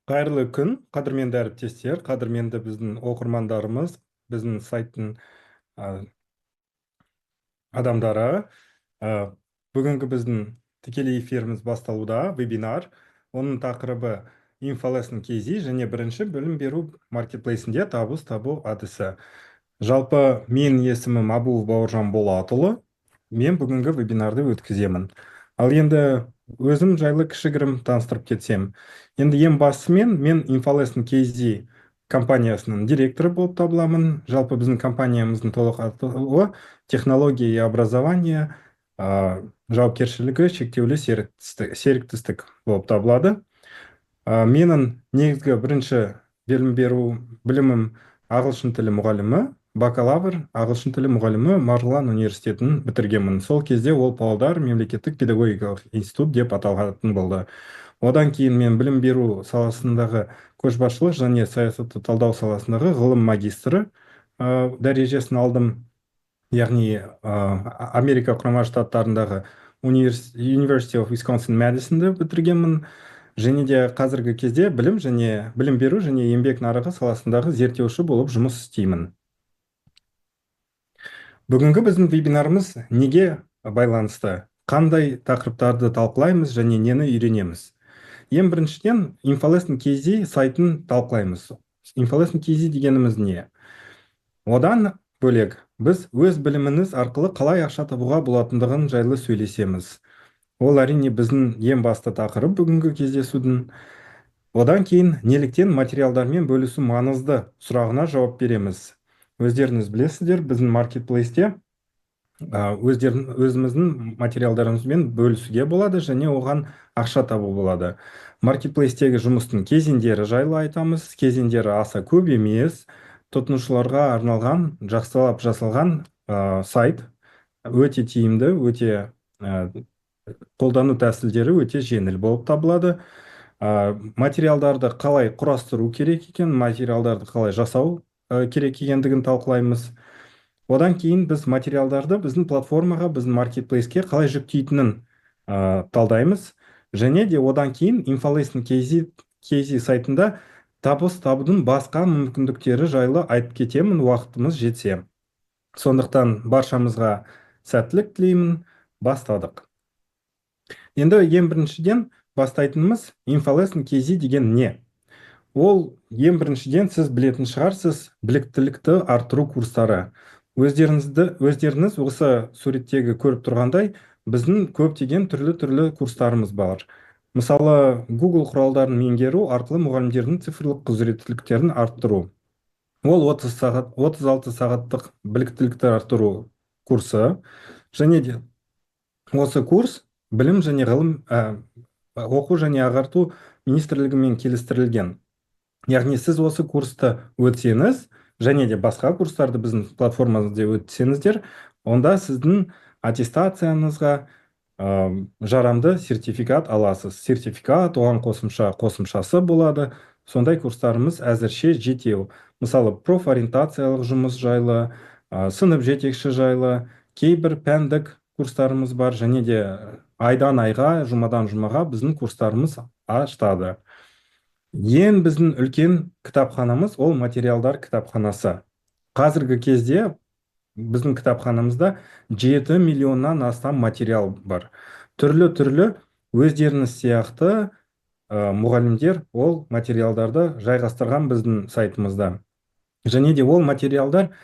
Қайырлы күн, қадірменді әріптестер, қадірменді біздің оқырмандарымыз, біздің сайттың адамдары. Бүгінгі біздің тікелей эфиріміз басталуда, вебинар. Оның тақырыбы Infolesson KZ және бірінші білім беру маркетплейсінде табыс табу әдісі. Жалпы, менің есімім Абуов Бауыржан Болатұлы. Мен бүгінгі вебинарды өткіземін. Ал енді өзім жайлы кішігірім таныстырып кетсем. Енді ең басысымен мен Infolesson KZ компаниясының директоры болып табыламын. Жалпы, біздің компаниямыздың толық атауы «Технология и образование» жауапкершілігі шектеулі серіктестік болып табылады. Менің негізгі бірінші білім беру білімім ағылшын тілі мұғалімі, бакалавр, ағылшын тілі мұғалімі, Марғұлан университетін бітіргенмін. Сол кезде ол Павлодар мемлекеттік педагогикалық институт деп аталатын болды. Одан кейін мен білім беру саласындағы көшбасшылық және саясатты талдау саласындағы ғылым магистрі дәрежесін алдым. Яғни Америка Құрама Штаттарындағы University of Wisconsin Madison'ды бітіргенмін. Және де қазіргі кезде білім және білім беру және еңбек нарығы саласындағы зерттеуші болып жұмыс істеймін. Бүгінгі біздің вебинарымыз неге байланысты? Қандай тақырыптарды талқылаймыз және нені үйренеміз? Ең біріншіден, Infolesson KZ сайтын талқылаймыз. Infolesson KZ дегеніміз не? Одан бөлек, біз өз біліміңіз арқылы қалай ақша табуға болатындығын жайлы сөйлесеміз. Ол, әрине, біздің ең басты тақырып бүгінгі кездесудің. Одан кейін неліктен материалдармен бөлісу маңызды сұрағына жауап береміз. Өздеріңіз білесіздер, біздің маркетплейсте өзіміздің материалдарымызбен бөлісуге болады және оған ақша табу болады. Маркетплейстегі жұмыстың кезеңдері жайлы айтамыз. Кезеңдері аса көп емес, тұтынушыларға арналған жақсылап жасалған сайт, өте тиімді, өте қолдану тәсілдері өте жеңіл болып табылады. Материалдарды қалай құрастыру керек екен, материалдарды қалай жасау керек екендігін талқылаймыз. Одан кейін біз материалдарды біздің платформаға, біздің маркетплейске қалай жүктейтінін талдаймыз. Және де одан кейін Infolesson KZ сайтында табыс табудың басқа мүмкіндіктері жайлы айтып кетемін, уақытымыз жетсе. Сондықтан баршамызға сәттілік тілеймін. Бастадық. Енді ең біріншіден бастайтынымыз: Infolesson KZ деген не? Ол, ең біріншіден, сіз білетін шығарсыз, біліктілікті арттыру курстары. Өздеріңіз осы суреттегі көріп тұрғандай, біздің көптеген түрлі-түрлі курстарымыз бар. Мысалы, Google құралдарын меңгеру арқылы мұғалімдердің цифрлық құзыреттіліктерін арттыру. Ол 30 сағат, 36 сағаттық біліктілікті арттыру курсы. Және де осы курс білім және ғылым, оқу және ағарту министрлігімен келістірілген. Яғни сіз осы курсты өтсеңіз және де басқа курстарды біздің платформамызда өтсеңіздер, онда сіздің аттестацияңызға жарамды сертификат аласыз. Сертификат, оған қосымша қосымшасы болады. Сондай курстарымыз әзірше жетеу. Мысалы, профориентациялық жұмыс жайлы, сынып жетекші жайлы, кейбір пәндік курстарымыз бар. Және де айдан айға, жұмадан жұмаға біздің курстарымыз ашылады. Ең біздің үлкен кітапханамыз — ол материалдар кітапханасы. Қазіргі кезде біздің кітапханамызда 7 миллионнан астам материал бар. Түрлі түрлі өздеріңіз сияқты мұғалімдер ол материалдарды жайғастырған біздің сайтымызда. Және де ол материалдар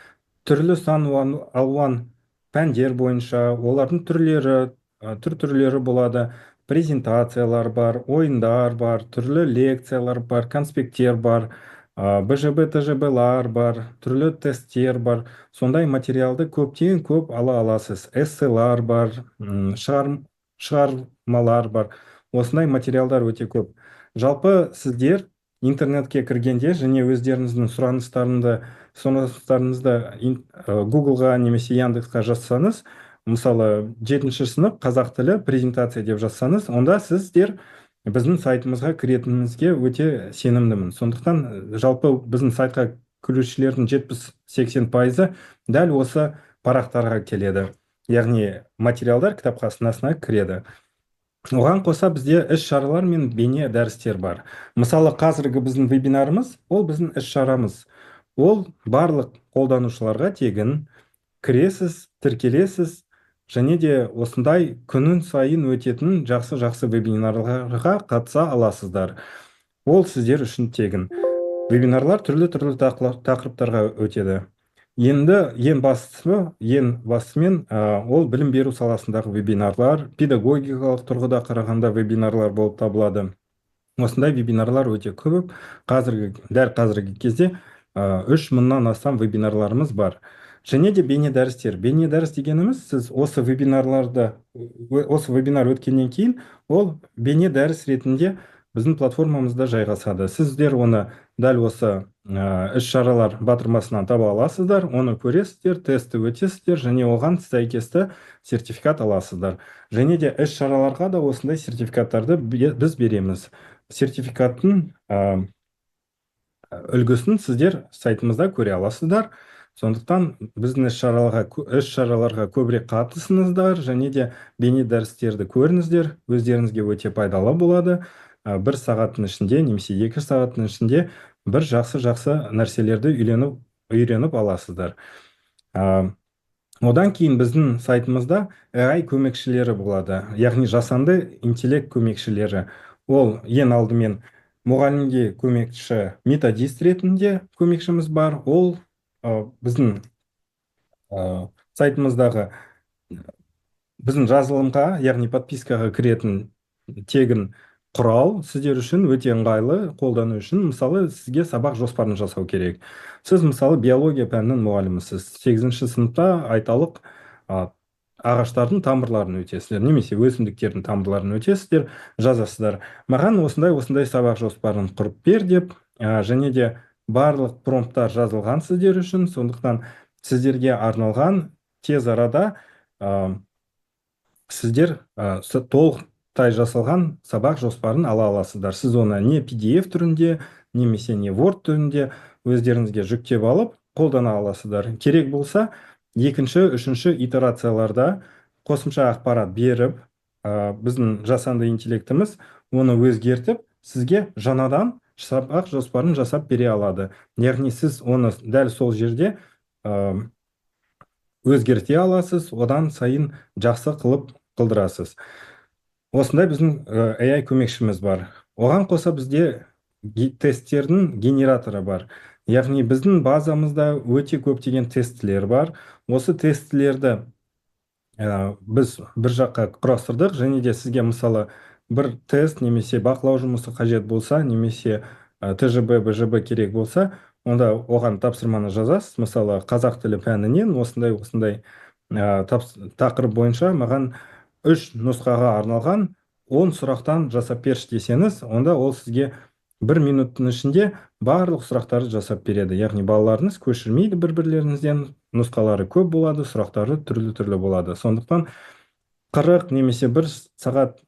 түрлі сан алуан пәндер бойынша, олардың түрлері, түр түрлері болады. Презентациялар бар, ойындар бар, түрлі лекциялар бар, конспекттер бар, БЖБ, ТЖБлар бар, түрлі тесттер бар. Сондай материалды көптен көп ала аласыз. Эсселар бар, шығармалар бар. Осындай материалдар өте көп. Жалпы, сіздер интернетке кіргенде және өздеріңіздің сұраныстарыңызды Гуглға немесе Яндексқа жазсаңыз, мысалы, жетінші сынып қазақ тілі презентация деп жазсаңыз, онда сіздер біздің сайтымызға кіретініңізге өте сенімдімін. Сондықтан жалпы біздің сайтқа кірушілердің 70-80%-ы дәл осы парақтарға келеді, яғни материалдар кітапханасына кіреді. Оған қоса бізде іс-шаралар мен бейне дәрістер бар. Мысалы, қазіргі біздің вебинарымыз – ол біздің іс-шарамыз. Ол барлық қолданушыларға тегін. Кіресіз, тіркелесіз және де осындай күнін сайын өтетін жақсы-жақсы вебинарларға қатыса аласыздар. Ол сіздер үшін тегін. Вебинарлар түрлі-түрлі тақырыптарға өтеді. Енді ең бастысы, ең бастысымен, ол білім беру саласындағы вебинарлар, педагогикалық тұрғыда қарағанда вебинарлар болып табылады. Осындай вебинарлар өте көп. Дәл қазіргі кезде 3000-нан астам вебинарларымыз бар. Және де бейне дәрістер. Бейне дәріс дегеніміз – сіз осы вебинарларды, осы вебинар өткеннен кейін ол бейне дәріс ретінде біздің платформамызда жайғасады. Сіздер оны дәл осы іс-шаралар батырмасынан таба аласыздар, оны көресіздер, тестті өтесіздер және оған сәйкесті сертификат аласыздар. Және де іс-шараларға да осындай сертификаттарды біз береміз. Сертификаттың үлгісін сіздер сайтымызда көре аласыздар. Сондықтан біздің іс-шараларға көбірек қатысыңыздар және де бейне дәрістерді көріңіздер, өздеріңізге өте пайдалы болады. Бір сағаттың ішінде немесе 2 сағаттың ішінде бір жақсы-жақсы нәрселерді үйреніп аласыздар. Одан кейін біздің сайтымызда AI көмекшілері болады, яғни жасанды интеллект көмекшілері. Ол ең алдымен мұғалімге көмекші, методист ретінде көмекшіміз бар. Ол біздің сайтымыздағы біздің жазылымға, яғни подпискаға кіретін тегін құрал, сіздер үшін өте ыңғайлы қолдану үшін. Мысалы, сізге сабақ жоспарын жасау керек. Сіз, мысалы, биология пәнінің мұғалімісіз, сегізінші сыныпта, айталық, ағаштардың тамырларын өтесіздер немесе өсімдіктердің тамырларын өтесіздер. Жазасыздар: «Маған осындай осындай сабақ жоспарын құрып бер» деп. Және де барлық промпттар жазылған сіздер үшін. Сондықтан сіздерге арналған тез арада сіздер толықтай жасалған сабақ жоспарын ала аласыздар. Сіз оны не PDF түрінде, немесе не Word түрінде өздеріңізге жүктеп алып, қолдана аласыздар. Керек болса, екінші, үшінші итерацияларда қосымша ақпарат беріп, біздің жасанды интеллектіміз оны өзгертіп, сізге жаңадан сабақ жоспарын жасап бере алады. Яғни сіз оны дәл сол жерде өзгерте аласыз, одан сайын жақсы қылып қылдырасыз. Осындай біздің AI көмекшіміз бар. Оған қоса бізде тесттердің генераторы бар, яғни біздің базамызда өте көптеген тестілер бар. Осы тестілерді біз бір жаққа құрастырдық және де сізге, мысалы, бір тест немесе бақылау жұмысы қажет болса, немесе ТЖБ, БЖБ керек болса, онда оған тапсырманы жазасыз. Мысалы, қазақ тілі пәнінен осындай осындай тақырып бойынша маған үш нұсқаға арналған 10 сұрақтан жасап берші десеңіз, онда ол сізге бір минуттың ішінде барлық сұрақтарды жасап береді. Яғни балаларыңыз көшірмейді бір бірлеріңізден, нұсқалары көп болады, сұрақтары түрлі түрлі болады. Сондықтан 40 немесе бір сағат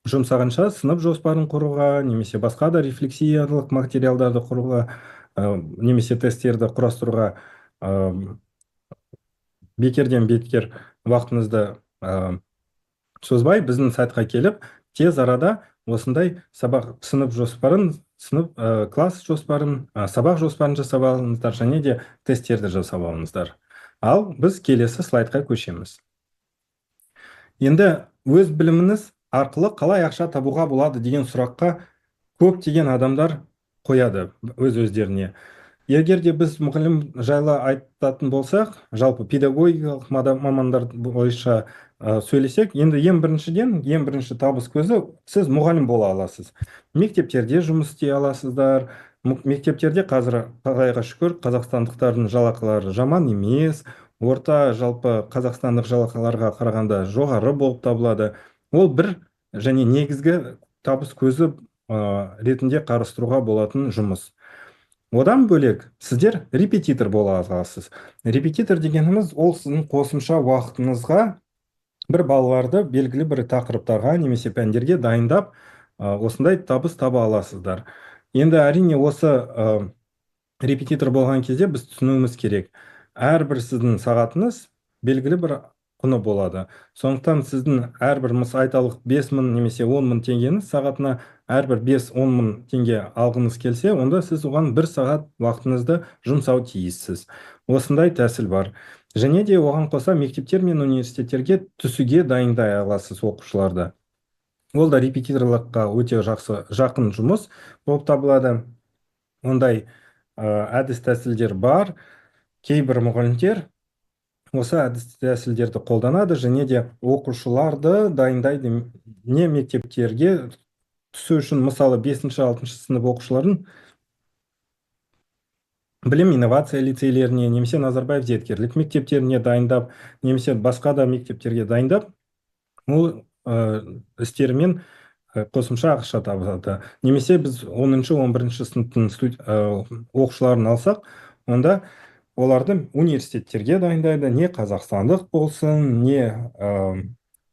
жұмсағанша сынып жоспарын құруға немесе басқа да рефлексиялық материалдарды құруға, немесе тесттерді құрастыруға бекерден бекер уақытыңызды созбай, біздің сайтқа келіп, тез арада осындай сабақ, сынып жоспарын, сынып, класс жоспарын, сабақ жоспарын жасап алыңыздар және де тесттерді жасап алыңыздар. Ал біз келесі слайдқа көшеміз. Енді өз біліміңіз арқылы қалай ақша табуға болады деген сұраққа көптеген адамдар қояды өз өздеріне. Егер де біз мұғалім жайлы айтатын болсақ, жалпы педагогикалық мамандар бойынша сөйлесек, енді ең біріншіден, ең бірінші табыс көзі – сіз мұғалім бола аласыз, мектептерде жұмыс істей аласыздар. Мектептерде қазір, құдайға шүкір, қазақстандықтардың жалақылары жаман емес, орта жалпы қазақстандық жалақыларға қарағанда жоғары болып табылады. Ол бір және негізгі табыс көзі ретінде қарастыруға болатын жұмыс. Одан бөлек сіздер репетитор бола аласыз. Репетитор дегеніміз – ол сіздің қосымша уақытыңызға бір балаларды белгілі бір тақырыптарға немесе пәндерге дайындап, осындай табыс таба аласыздар. Енді, әрине, осы репетитор болған кезде біз түсінуіміз керек: әрбір сіздің сағатыңыз белгілі бір Құны болады. Сондықтан сіздің әрбір, айталық, 5000 немесе 10 000 теңгені, сағатына әрбір 5-10 мың теңге алғыңыз келсе, онда сіз оған бір сағат уақытыңызды жұмсау тиіссіз. Осындай тәсіл бар. Және де оған қоса мектептер мен университеттерге түсуге дайындай аласыз оқушыларды. Ол да репетиторлыққа өте жақсы, жақын жұмыс болып табылады. Ондай әдіс тәсілдер бар. Кейбір мұғалімдер осы әдіс тәсілдерді қолданады және де оқушыларды дайындайды не мектептерге түсу үшін. Мысалы, бесінші, алтыншы сынып оқушыларын Білім инновация лицейлеріне немесе Назарбаев зияткерлік мектептеріне дайындап, немесе басқа да мектептерге дайындап, ол істерімен қосымша ақша табады. Немесе біз 10-, 11-сыныптың оқушыларын алсақ, онда оларды университеттерге дайындайды, не қазақстандық болсын, не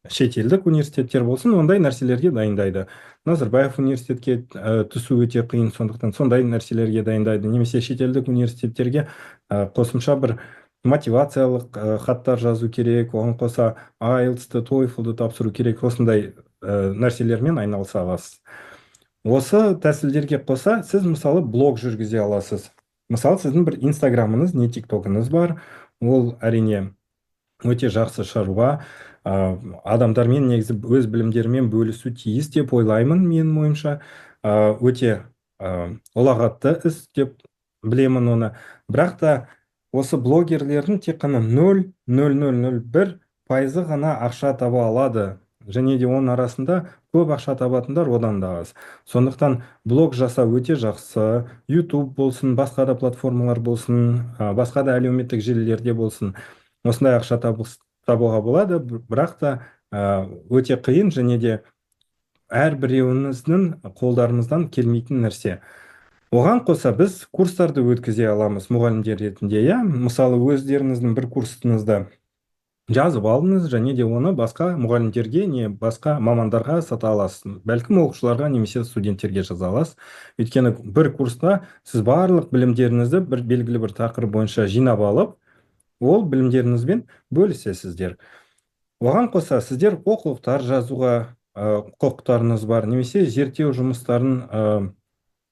шетелдік университеттер болсын, ондай нәрселерге дайындайды. Назарбаев университетке түсу өте қиын, сондықтан сондай нәрселерге дайындайды. Немесе шетелдік университеттерге қосымша бір мотивациялық хаттар жазу керек, оған қоса IELTS-ты, TOEFL-ды тапсыру керек. Осындай нәрселермен айналыса аласыз. Осы тәсілдерге қоса сіз, мысалы, блог жүргізе аласыз. Мысалы, сіздің бір Инстаграмыңыз не Тиктогыңыз бар. Ол, әрине, өте жақсы шаруа. Адамдармен негізі өз білімдерімен бөлісу тиіс деп ойлаймын. Менің ойымша, өте ұлағатты іс деп білемін оны. Бірақ та осы блогерлердің тек қана 0,0001% ғана ақша таба алады және де оның арасында көп ақша табатындар одан да аз. Сондықтан блог жасау өте жақсы. YouTube болсын, басқа да платформалар болсын, басқа да әлеуметтік желілерде болсын, осындай ақша табуға болады. Бірақ та өте қиын және де әрбіреуіміздің қолдарымыздан келмейтін нәрсе. Оған қоса біз курстарды өткізе аламыз мұғалімдер ретінде, иә. Мысалы, өздеріңіздің бір курсыңызды жазып алдыңыз және де оны басқа мұғалімдерге не басқа мамандарға сата аласыз. Бәлкім, оқушыларға немесе студенттерге жаза аласыз. Өйткені бір курста сіз барлық білімдеріңізді бір белгілі бір тақырып бойынша жинап алып, ол білімдеріңізбен бөлісесіздер. Оған қоса сіздер оқулықтар жазуға құқықтарыңыз бар немесе зерттеу жұмыстарын,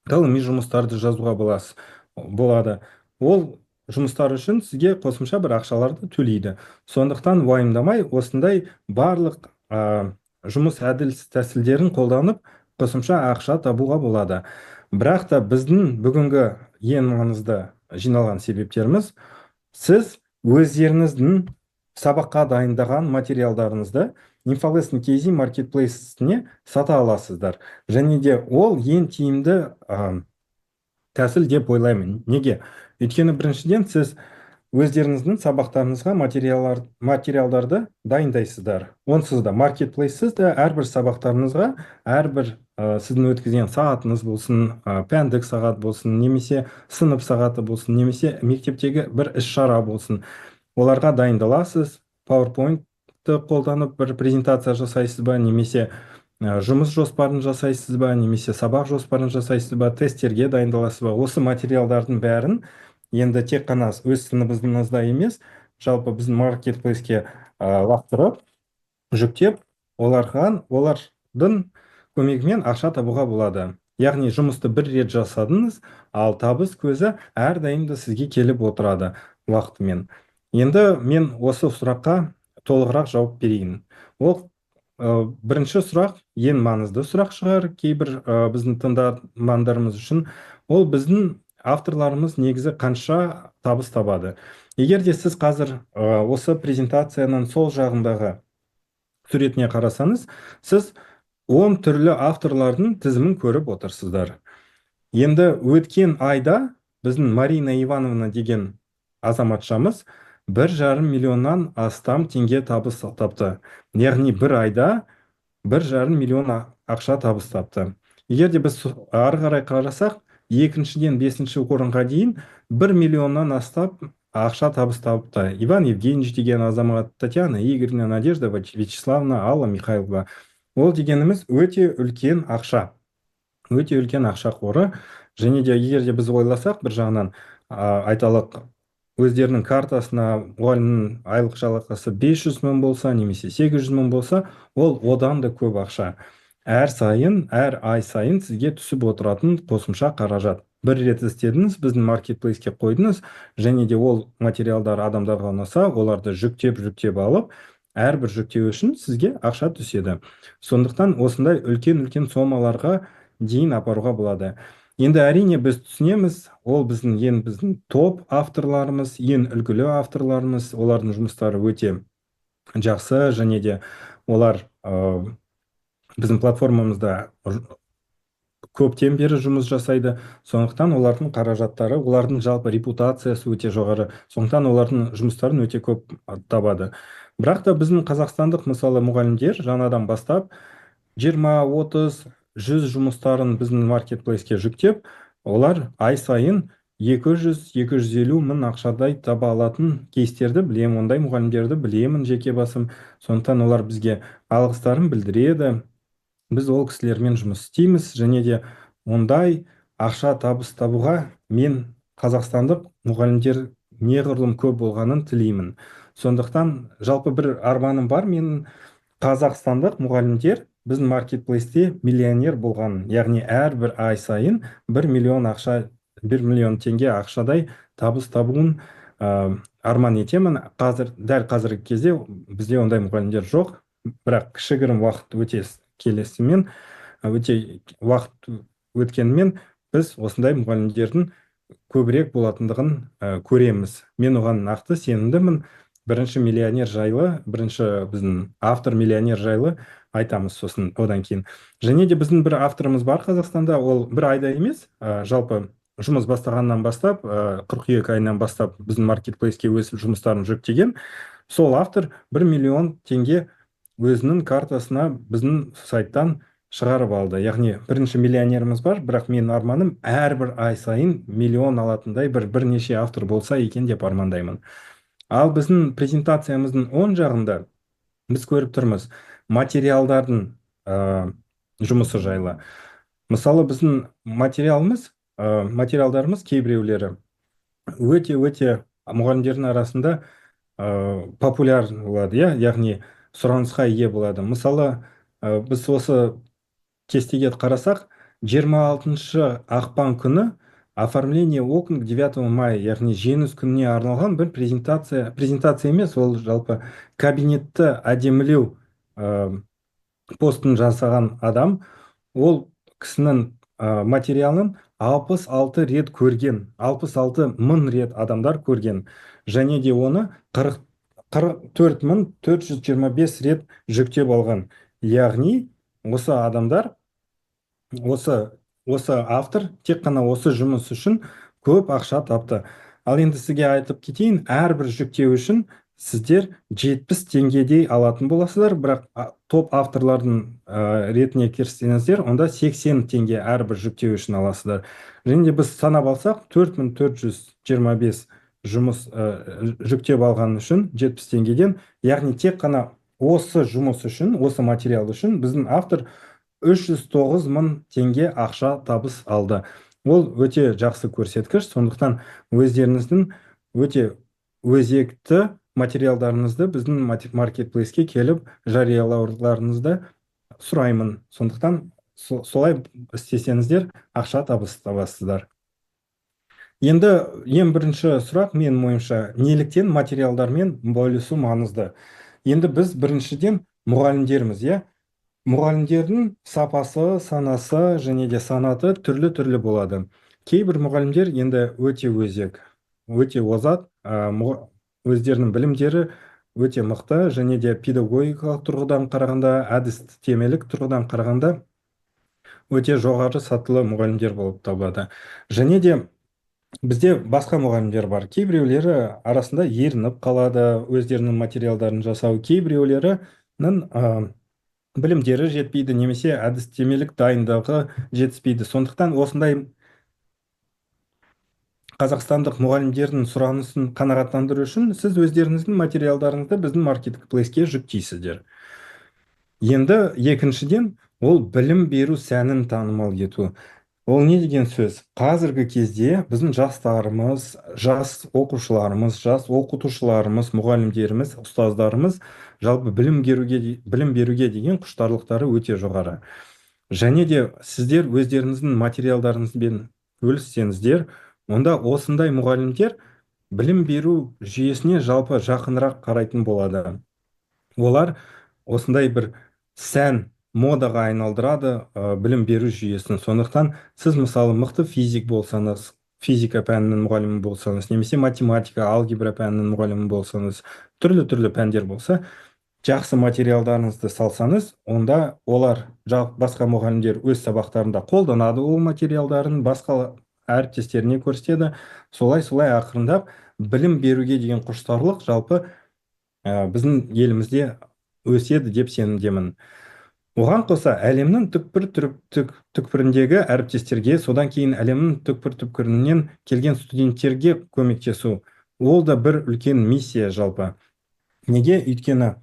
ғылыми жұмыстарды жазуға болады. Ол жұмыстар үшін сізге қосымша бір ақшаларды төлейді. Сондықтан уайымдамай, осындай барлық жұмыс әділ тәсілдерін қолданып, қосымша ақша табуға болады. Бірақ та біздің бүгінгі ең маңызды жиналған себептеріміз: сіз өздеріңіздің сабаққа дайындаған материалдарыңызды Infolesson KZ маркетплейсіне сата аласыздар. Және де ол ең тиімді тәсіл деп ойлаймын. Неге? Өйткені, біріншіден, сіз өздеріңіздің сабақтарыңызға материалдарды дайындайсыздар. Онсыз да, маркетплейссіз де, әрбір сабақтарыңызға, әрбір сіздің өткізген сағатыңыз болсын, пәндік сағат болсын, немесе сынып сағаты болсын, немесе мектептегі бір іс шара болсын, оларға дайындаласыз. PowerPoint-ты қолданып бір презентация жасайсыз ба, немесе жұмыс жоспарын жасайсыз ба, немесе сабақ жоспарын жасайсыз ба, тесттерге дайындаласыз ба, осы материалдардың бәрін енді тек қана өз сыныбыңызда емес, жалпы біздің маркетплейске лақтырып, жүктеп, олардың көмегімен ақша табуға болады. Яғни жұмысты бір рет жасадыңыз, ал табыс көзі әрдайым да сізге келіп отырады уақытымен. Енді мен осы сұраққа толығырақ жауап берейін. Ол бірінші сұрақ ең маңызды сұрақ шығар кейбір біздің тыңдармандарымыз үшін. Ол: біздің авторларымыз негізі қанша табыс табады? Егер де сіз қазір осы презентацияның сол жағындағы суретіне қарасаңыз, сіз 10 түрлі авторлардың тізімін көріп отырсыздар. Енді өткен айда біздің Марина Ивановна деген азаматшамыз 1,5 миллионнан астам теңге табыс тапты. Яғни бір айда 1,5 миллион ақша табыс тапты. Егер де біз ары қарай қарасақ, екіншіден бесінші орынға дейін 1 миллионнан астам ақша табыс тапты. Иван Евгеньевич деген азамат, Татьяна Игоревна, Надежда Вячеславовна, Алла Михайлова. Ол дегеніміз өте үлкен ақша, өте үлкен ақша қоры. Және де егер де біз ойласақ, бір жағынан айталық Өздерінің картасына мұғалімнің айлық жалақысы 500 мың болса немесе 800 мың болса, ол одан да көп ақша. Әр сайын, әр ай сайын сізге түсіп отыратын қосымша қаражат. Бір рет істедіңіз, біздің маркетплейске қойдыңыз және де ол материалдар адамдарға ұнаса, оларды жүктеп жүктеп алып, әрбір жүктеу үшін сізге ақша түседі. Сондықтан осындай үлкен үлкен сомаларға дейін апаруға болады. Енді, әрине, біз түсінеміз, ол біздің ең біздің топ авторларымыз, ең үлгілі авторларымыз, олардың жұмыстары өте жақсы және де олар біздің платформамызда көптен бері жұмыс жасайды. Сондықтан олардың қаражаттары, олардың жалпы репутациясы өте жоғары, сондықтан олардың жұмыстарын өте көп табады. Бірақ та біздің қазақстандық, мысалы, мұғалімдер жаңадан бастап 20, 30, 100 жұмыстарын біздің маркетплейске жүктеп, олар ай сайын 200-250 мың ақшадай таба алатын кейстерді білемін, ондай мұғалімдерді білемін жеке басым. Сондықтан олар бізге алғыстарын білдіреді, біз ол кісілермен жұмыс істейміз және де ондай ақша табыс табуға мен қазақстандық мұғалімдер неғұрлым көп болғанын тілеймін. Сондықтан жалпы бір арманым бар менің: қазақстандық мұғалімдер біздің маркетплейсте миллионер болғанын, яғни әрбір ай сайын 1 миллион ақша, 1 миллион теңге ақшадай табыс табуын арман етемін. Қазір, дәл қазіргі кезде бізде ондай мұғалімдер жоқ, бірақ кішігірім уақыт өте келесімен, өте уақыт өткенімен біз осындай мұғалімдердің көбірек болатындығын көреміз. Мен оған нақты сенімдімін. Бірінші миллионер жайлы, бірінші біздің автор миллионер жайлы айтамыз сосын одан кейін. Және де біздің бір авторымыз бар Қазақстанда, ол бір айда емес, жалпы жұмыс бастағаннан бастап, қыркүйек айынан бастап біздің маркетплейске өз жұмыстарын жүктеген. Сол автор 1 миллион теңге өзінің картасына біздің сайттан шығарып алды. Яғни бірінші миллионеріміз бар, бірақ менің арманым әрбір ай сайын миллион алатындай бір бірнеше автор болса екен деп армандаймын. Ал біздің презентациямыздың оң жағында біз көріп тұрмыз материалдардың жұмысы жайлы. Мысалы, біздің материалымыз, материалдарымыз кейбіреулері өте өте мұғалімдердің арасында популяр болады, иә, яғни сұранысқа ие болады. Мысалы, біз осы кестеге қарасақ, 26 ақпан күні оформление окон к 9 мая, яғни Жеңіс күніне арналған бір презентация, презентация емес, ол жалпы кабинетті әдемілеу постын жасаған адам, ол кісінің материалын 66 рет көрген, 66 мың рет адамдар көрген және де оны 44 425 рет жүктеп алған. Яғни осы адамдар, осы автор тек қана осы жұмыс үшін көп ақша тапты. Ал енді сізге айтып кетейін, әрбір жүктеу үшін сіздер 70 теңгедей алатын боласыздар, бірақ топ авторлардың ретіне кірсеңіздер, онда 80 теңге әрбір жүктеу үшін аласыздар. Және де біз санап алсақ, 4425 жұмыс жүктеп алған үшін 70 теңгеден, яғни тек қана осы жұмыс үшін, осы материал үшін біздің автор 309 мың теңге ақша табыс алды. Ол өте жақсы көрсеткіш. Сондықтан өздеріңіздің өте өзекті материалдарыңызды біздің маркетплейске келіп жариялауларыңызды сұраймын. Сондықтан солай істесеңіздер, ақша табыс табасыздар. Енді ең бірінші сұрақ, менің ойымша, неліктен материалдармен бөлісу маңызды? Енді біз біріншіден мұғалімдерміз, иә. Мұғалімдердің сапасы, санасы және де санаты түрлі түрлі болады. Кейбір мұғалімдер енді өте өзек, өте озат, өздерінің білімдері өте мықты және де педагогикалық тұрғыдан қарағанда, әдістемелік тұрғыдан қарағанда өте жоғары сатылы мұғалімдер болып табылады. Және де бізде басқа мұғалімдер бар, кейбіреулері арасында ерініп қалады өздерінің материалдарын жасау, кейбіреулерінің білімдері жетпейді немесе әдістемелік дайындығы жетіспейді. Сондықтан осындай қазақстандық мұғалімдердің сұранысын қанағаттандыру үшін сіз өздеріңіздің материалдарыңызды біздің маркетплейске жүктейсіздер. Енді екіншіден, ол білім беру сәнін танымал ету. Ол не деген сөз? Қазіргі кезде біздің жастарымыз, жас оқушыларымыз, жас оқытушыларымыз, мұғалімдеріміз, ұстаздарымыз жалпы білім беруге деген құштарлықтары өте жоғары. Және де сіздер өздеріңіздің материалдарыңызбен бөліссеңіздер, онда осындай мұғалімдер білім беру жүйесіне жалпы жақынырақ қарайтын болады. Олар осындай бір сән, модаға айналдырады білім беру жүйесін. Сондықтан сіз, мысалы, мықты физик болсаңыз, физика пәнінің мұғалімі болсаңыз немесе математика, алгебра пәнінің мұғалімі болсаңыз, түрлі түрлі пәндер болса, жақсы материалдарыңызды салсаңыз, онда олар, басқа мұғалімдер өз сабақтарында қолданады ол материалдарын, басқа әріптестеріне көрсетеді. Солай солай ақырындап білім беруге деген құштарлық жалпы біздің елімізде өседі деп сенімдемін. Оған қоса әлемнің түкпір түкпіріндегі әріптестерге, содан кейін әлемнің түкпір түкпірінен келген студенттерге көмектесу, ол да бір үлкен миссия жалпы. Неге? Өйткені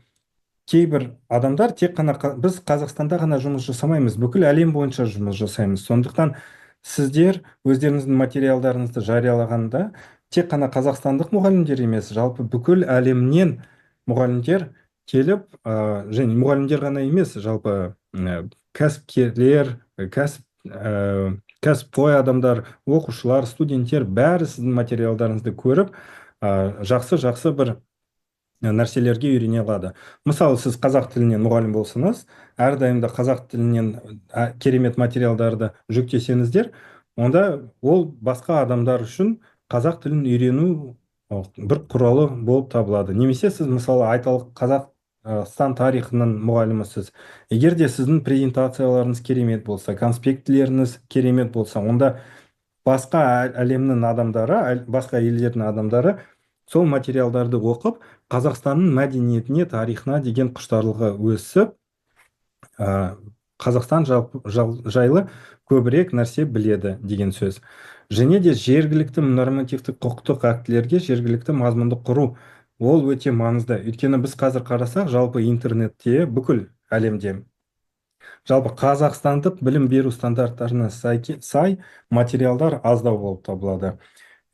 кейбір адамдар тек қана біз Қазақстанда ғана жұмыс жасамаймыз, бүкіл әлем бойынша жұмыс жасаймыз. Сондықтан сіздер өздеріңіздің материалдарыңызды жариялағанда, тек қана қазақстандық мұғалімдер емес, жалпы бүкіл әлемнен мұғалімдер келіп, және мұғалімдер ғана емес, жалпы кәсіпкерлер, кәсіпқой адамдар, оқушылар, студенттер, бәрі сіздің материалдарыңызды көріп, жақсы жақсы бір нәрселерге үйрене алады. Мысалы, сіз қазақ тілінен мұғалім болсаңыз, әрдайым да қазақ тілінен керемет материалдарды жүктесеңіздер, онда ол басқа адамдар үшін қазақ тілін үйрену бір құралы болып табылады. Немесе сіз, мысалы, айталық, Қазақстан тарихының мұғалімісіз. Егер де сіздің презентацияларыңыз керемет болса, конспектілеріңіз керемет болса, онда басқа әлемнің адамдары, басқа елдердің адамдары сол материалдарды оқып, Қазақстанның мәдениетіне, тарихына деген құштарлығы өсіп, Қазақстан жайлы көбірек нәрсе біледі деген сөз. Және де жергілікті нормативтік құқықтық актілерге жергілікті мазмұнды құру, ол өте маңызды. Өйткені біз қазір қарасақ, жалпы интернетте, бүкіл әлемде жалпы қазақстандық білім беру стандарттарына сай материалдар аздау болып табылады.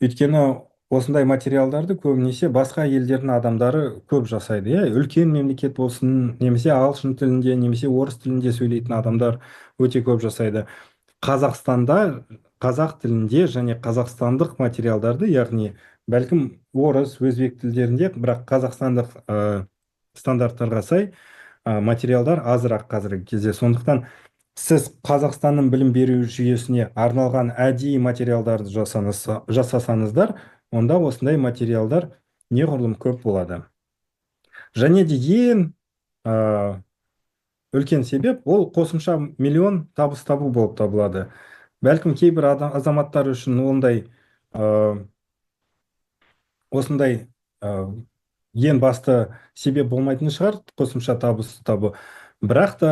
Өйткені осындай материалдарды көбінесе басқа елдердің адамдары көп жасайды, иә, үлкен мемлекет болсын немесе ағылшын тілінде немесе орыс тілінде сөйлейтін адамдар өте көп жасайды. Қазақстанда қазақ тілінде және қазақстандық материалдарды, яғни бәлкім орыс, өзбек тілдерінде, бірақ қазақстандық стандарттарға сай материалдар азырақ қазіргі кезде. Сондықтан сіз Қазақстанның білім беру жүйесіне арналған әдейі материалдарды жасасаңыздар, онда осындай материалдар неғұрлым көп болады. Және де ең үлкен себеп, ол қосымша миллион табыс табу болып табылады. Бәлкім, кейбір азаматтар үшін ондай осындай ең басты себеп болмайтын шығар қосымша табыс табу, бірақ та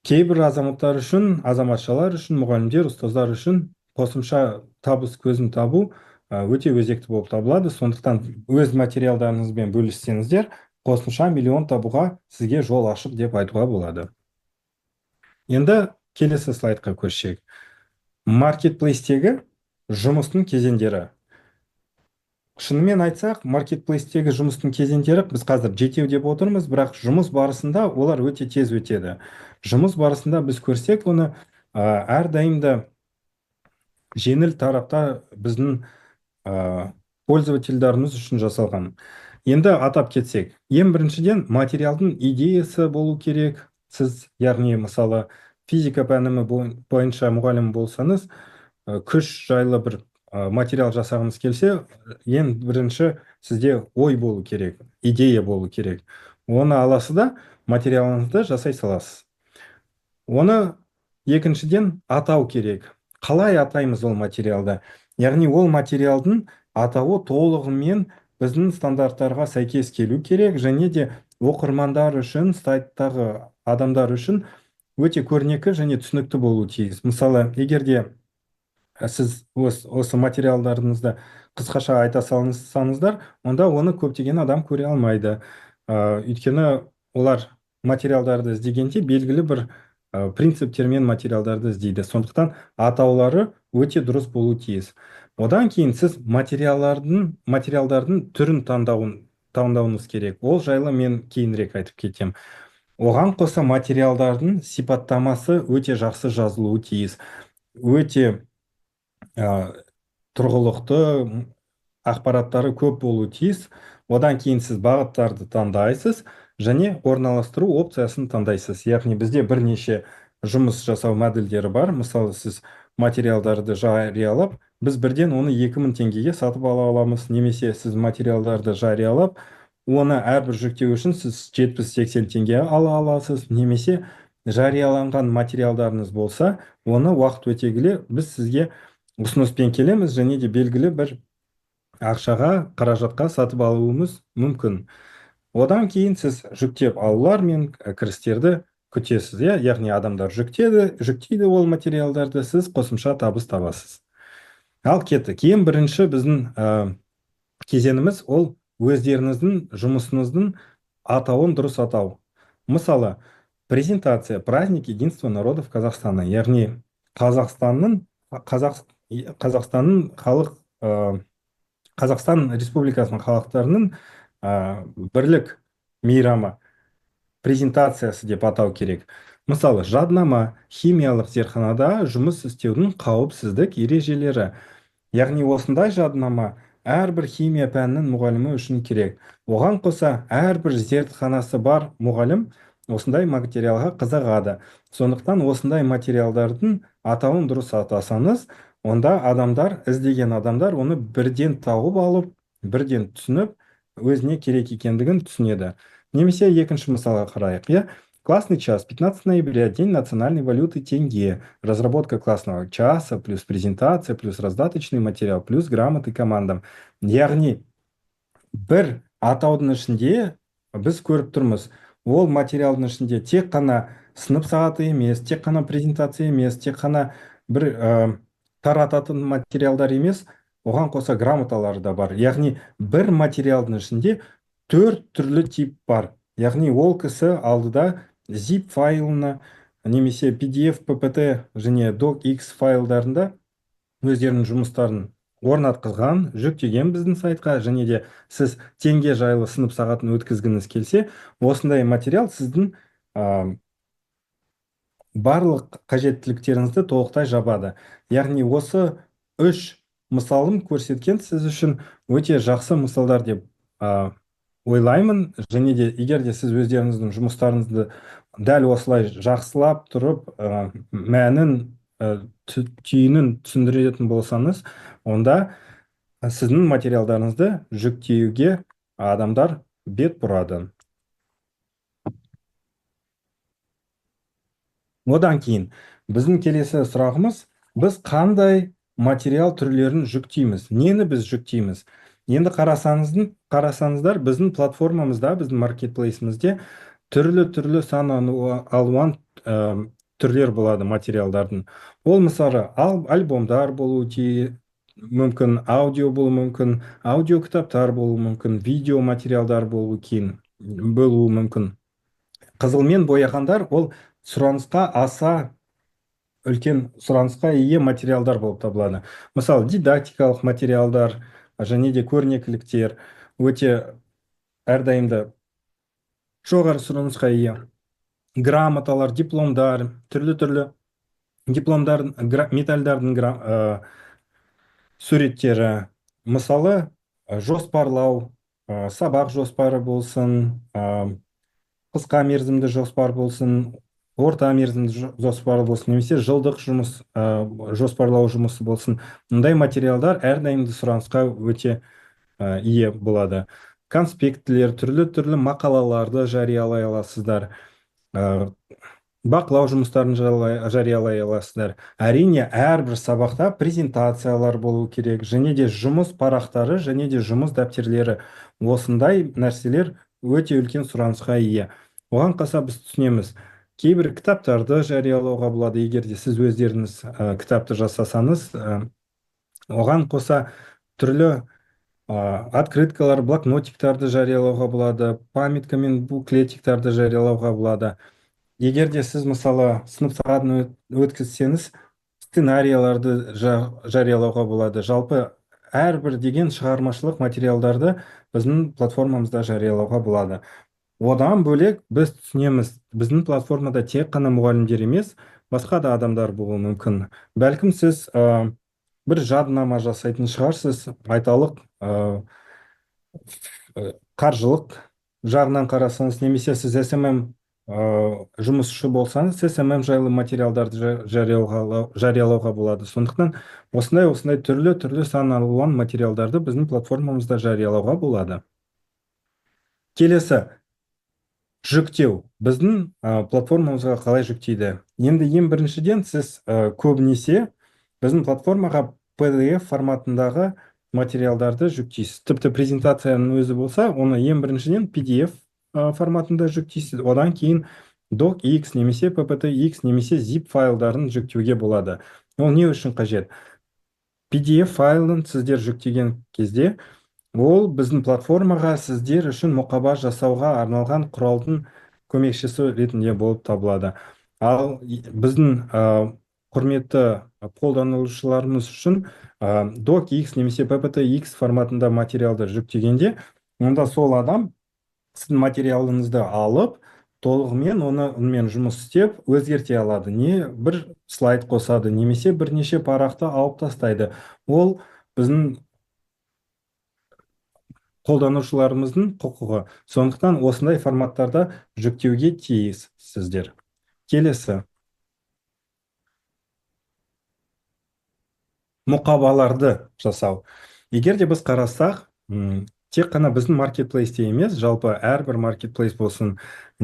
кейбір азаматтар үшін, азаматшалар үшін, мұғалімдер, ұстаздар үшін қосымша табыс көзін табу өте өзекті болып табылады. Сондықтан өз материалдарыңызбен бөліссеңіздер, қосымша миллион табуға сізге жол ашық деп айтуға болады. Енді келесі слайдқа көшсек. Маркетплейстегі жұмыстың кезеңдері. Шынымен айтсақ, маркетплейстегі жұмыстың кезеңдері, біз қазір жетеу деп отырмыз, бірақ жұмыс барысында олар өте тез өтеді. Жұмыс барысында біз көрсек оны, әрдайым да жеңіл тарапта біздің пользовательдарымыз үшін жасалған. Енді атап кетсек, ең біріншіден, материалдың идеясы болу керек. Сіз, яғни, мысалы, физика пәні бойынша мұғалім болсаңыз, күш жайлы бір материал жасағыңыз келсе, ең бірінші сізде ой болу керек, идея болу керек. Оны аласыз да, материалыңызды жасай саласыз. Оны екіншіден атау керек. Қалай атаймыз ол материалды? Яғни ол материалдың атауы толығымен біздің стандарттарға сәйкес келу керек және де оқырмандар үшін, сайттағы адамдар үшін өте көрнекі және түсінікті болуы тиіс. Мысалы, егер де сіз осы материалдарыңызды қысқаша айта салсаңыздар, онда оны көптеген адам көре алмайды. Өйткені олар материалдарды іздегенде белгілі бір принциптермен материалдарды іздейді. Сондықтан атаулары өте дұрыс болуы тиіс. Одан кейін сіз материалдардың түрін таңдауыңыз керек. Ол жайлы мен кейінірек айтып кетемін. Оған қоса материалдардың сипаттамасы өте жақсы жазылуы тиіс. Өте тұрғылықты ақпараттары көп болуы тиіс. Одан кейін сіз бағыттарды таңдайсыз және орналастыру опциясын таңдайсыз. Яғни бізде бірнеше жұмыс жасау модельдері бар. Мысалы, сіз материалдарды жариялап, біз бірден оны 2000 теңгеге сатып ала аламыз. Немесе сіз материалдарды жариялап, оны әрбір жүктеу үшін сіз 70-80 теңге ала аласыз. Немесе жарияланған материалдарыңыз болса, оны уақыт өте келе біз сізге ұсыныспен келеміз және де белгілі бір ақшаға, қаражатқа сатып алуымыз мүмкін. Одан кейін сіз жүктеп алулар мен кірістерді күтесіз, иә? Яғни адамдар жүктейді ол материалдарды, сіз қосымша табыс табасыз. Ал кеттік. Ең бірінші біздің кезеңіміз ол өздеріңіздің жұмысыңыздың атауын дұрыс атау. Мысалы, презентация «Праздник единства народов Казахстана», яғни Қазақстанның халық Қазақстан Республикасының халықтарының бірлік мейрамы презентациясы деп атау керек. Мысалы, жаднама «Химиялық зертханада жұмыс істеудің қауіпсіздік ережелері». Яғни осындай жаднама әрбір химия пәнінің мұғалімі үшін керек. Оған қоса әрбір зертханасы бар мұғалім осындай материалға қызығады. Сондықтан осындай материалдардың атауын дұрыс атасаңыз, онда адамдар, іздеген адамдар оны бірден тауып алып, бірден түсініп, өзіне керек екендігін түсінеді. Немесе екінші мысалға қарайық, иә? Классный час, 15 ноября, день национальной валюты тенге. Разработка классного часа, плюс презентация, плюс раздаточный материал, плюс грамоты командам. Яғни бір атаудың ішінде біз көріп тұрмыз, ол материалдың ішінде тек қана сынып сағаты емес, тек қана презентация емес, тек қана бір тарататын материалдар емес, оған қоса грамоталар да бар. Яғни бір материалдың ішінде төрт түрлі тип бар. Яғни ол кісі алдыда zip файлына немесе PDF, PPT және docx файлдарында өздерінің жұмыстарын орнатқызған, жүктеген біздің сайтқа. Және де сіз теңге жайлы сынып сағатын өткізгіңіз келсе, осындай материал сіздің барлық қажеттіліктеріңізді толықтай жабады. Яғни осы үш мысалым көрсеткен сіз үшін өте жақсы мысалдар деп ойлаймын. Және де егер де сіз өздеріңіздің жұмыстарыңызды дәл осылай жақсылап тұрып, мәнін, түйінін түсіндіретін болсаңыз, онда сіздің материалдарыңызды жүктеуге адамдар бет бұрады. Одан кейін біздің келесі сұрағымыз: біз қандай материал түрлерін жүктейміз, нені біз жүктейміз? Енді қарасаңыздар, біздің платформамызда, біздің маркетплейсімізде түрлі-түрлі сан алуан түрлер болады материалдардың. Ол мысалы альбомдар болуы мүмкін, аудио болуы мүмкін, аудио кітаптар болуы мүмкін, видео материалдар болуы мүмкін. Қызылмен бояғандар ол сұранысқа, аса үлкен сұранысқа ие материалдар болып табылады. Мысалы, дидактикалық материалдар және де көрнекіліктер өте әрдайым да жоғары сұранысқа ие. Грамоталар, дипломдар, түрлі-түрлі дипломдар, медальдардың суреттері. Мысалы, жоспарлау, сабақ жоспары болсын, қысқа мерзімді жоспар болсын, орта мерзімді жоспар болсын немесе жылдық жұмыс жоспарлау жұмысы болсын, мұндай материалдар әрдайым да сұранысқа өте ие болады. Конспектілер, түрлі-түрлі мақалаларды жариялай аласыздар, бақылау жұмыстарын жариялай аласыздар. Әрине, әрбір сабақта презентациялар болу керек және де жұмыс парақтары және де жұмыс дәптерлері. Осындай нәрселер өте үлкен сұранысқа ие. Оған қоса біз түсінеміз, кейбір кітаптарды жариялауға болады, егер де сіз өздеріңіз кітапты жасасаңыз. Оған қоса түрлі открыткалар, блокнотиктарды жариялауға болады, памятка мен буклетиктарды жариялауға болады. Егер де сіз, мысалы, сынып сағатын өткізсеңіз, сценарияларды жариялауға болады. Жалпы әрбір деген шығармашылық материалдарды біздің платформамызда жариялауға болады. Одан бөлек, біз түсінеміз, біздің платформада тек қана мұғалімдер емес, басқа да адамдар болуы мүмкін. Бәлкім, сіз бір жадынама жасайтын шығарсыз, айталық, қаржылық жағынан қарасаңыз, немесе сіз SMM жұмысшы болсаңыз, SMM жайлы материалдарды жариялауға болады. Сондықтан осындай түрлі түрлі сан алуан материалдарды біздің платформамызда жариялауға болады. Келесі жүктеу. Біздің платформамызға қалай жүктейді? Енді ең біріншіден, сіз көбінесе біздің платформаға PDF форматындағы материалдарды жүктейсіз. Тіпті презентацияның өзі болса, оны ең біріншіден PDF форматында жүктейсіз, одан кейін docx немесе pptx немесе zip файлдарын жүктеуге болады. Ол не үшін қажет? PDF файлын сіздер жүктеген кезде, ол біздің платформаға сіздер үшін мұқаба жасауға арналған құралдың көмекшісі ретінде болып табылады. Ал біздің құрметті қолданушыларымыз үшін docx немесе pptx форматында материалды жүктегенде, онда сол адам сіздің материалыңызды алып, толығымен онымен жұмыс істеп, өзгерте алады, не бір слайд қосады, немесе бірнеше парақты алып тастайды. Ол біздің қолданушыларымыздың құқығы. Сондықтан осындай форматтарда жүктеуге тиіс сіздер. Келесі мұқабаларды жасау. Егер де біз қарасақ, тек қана біздің маркетплейсте емес, жалпы әрбір маркетплейс болсын,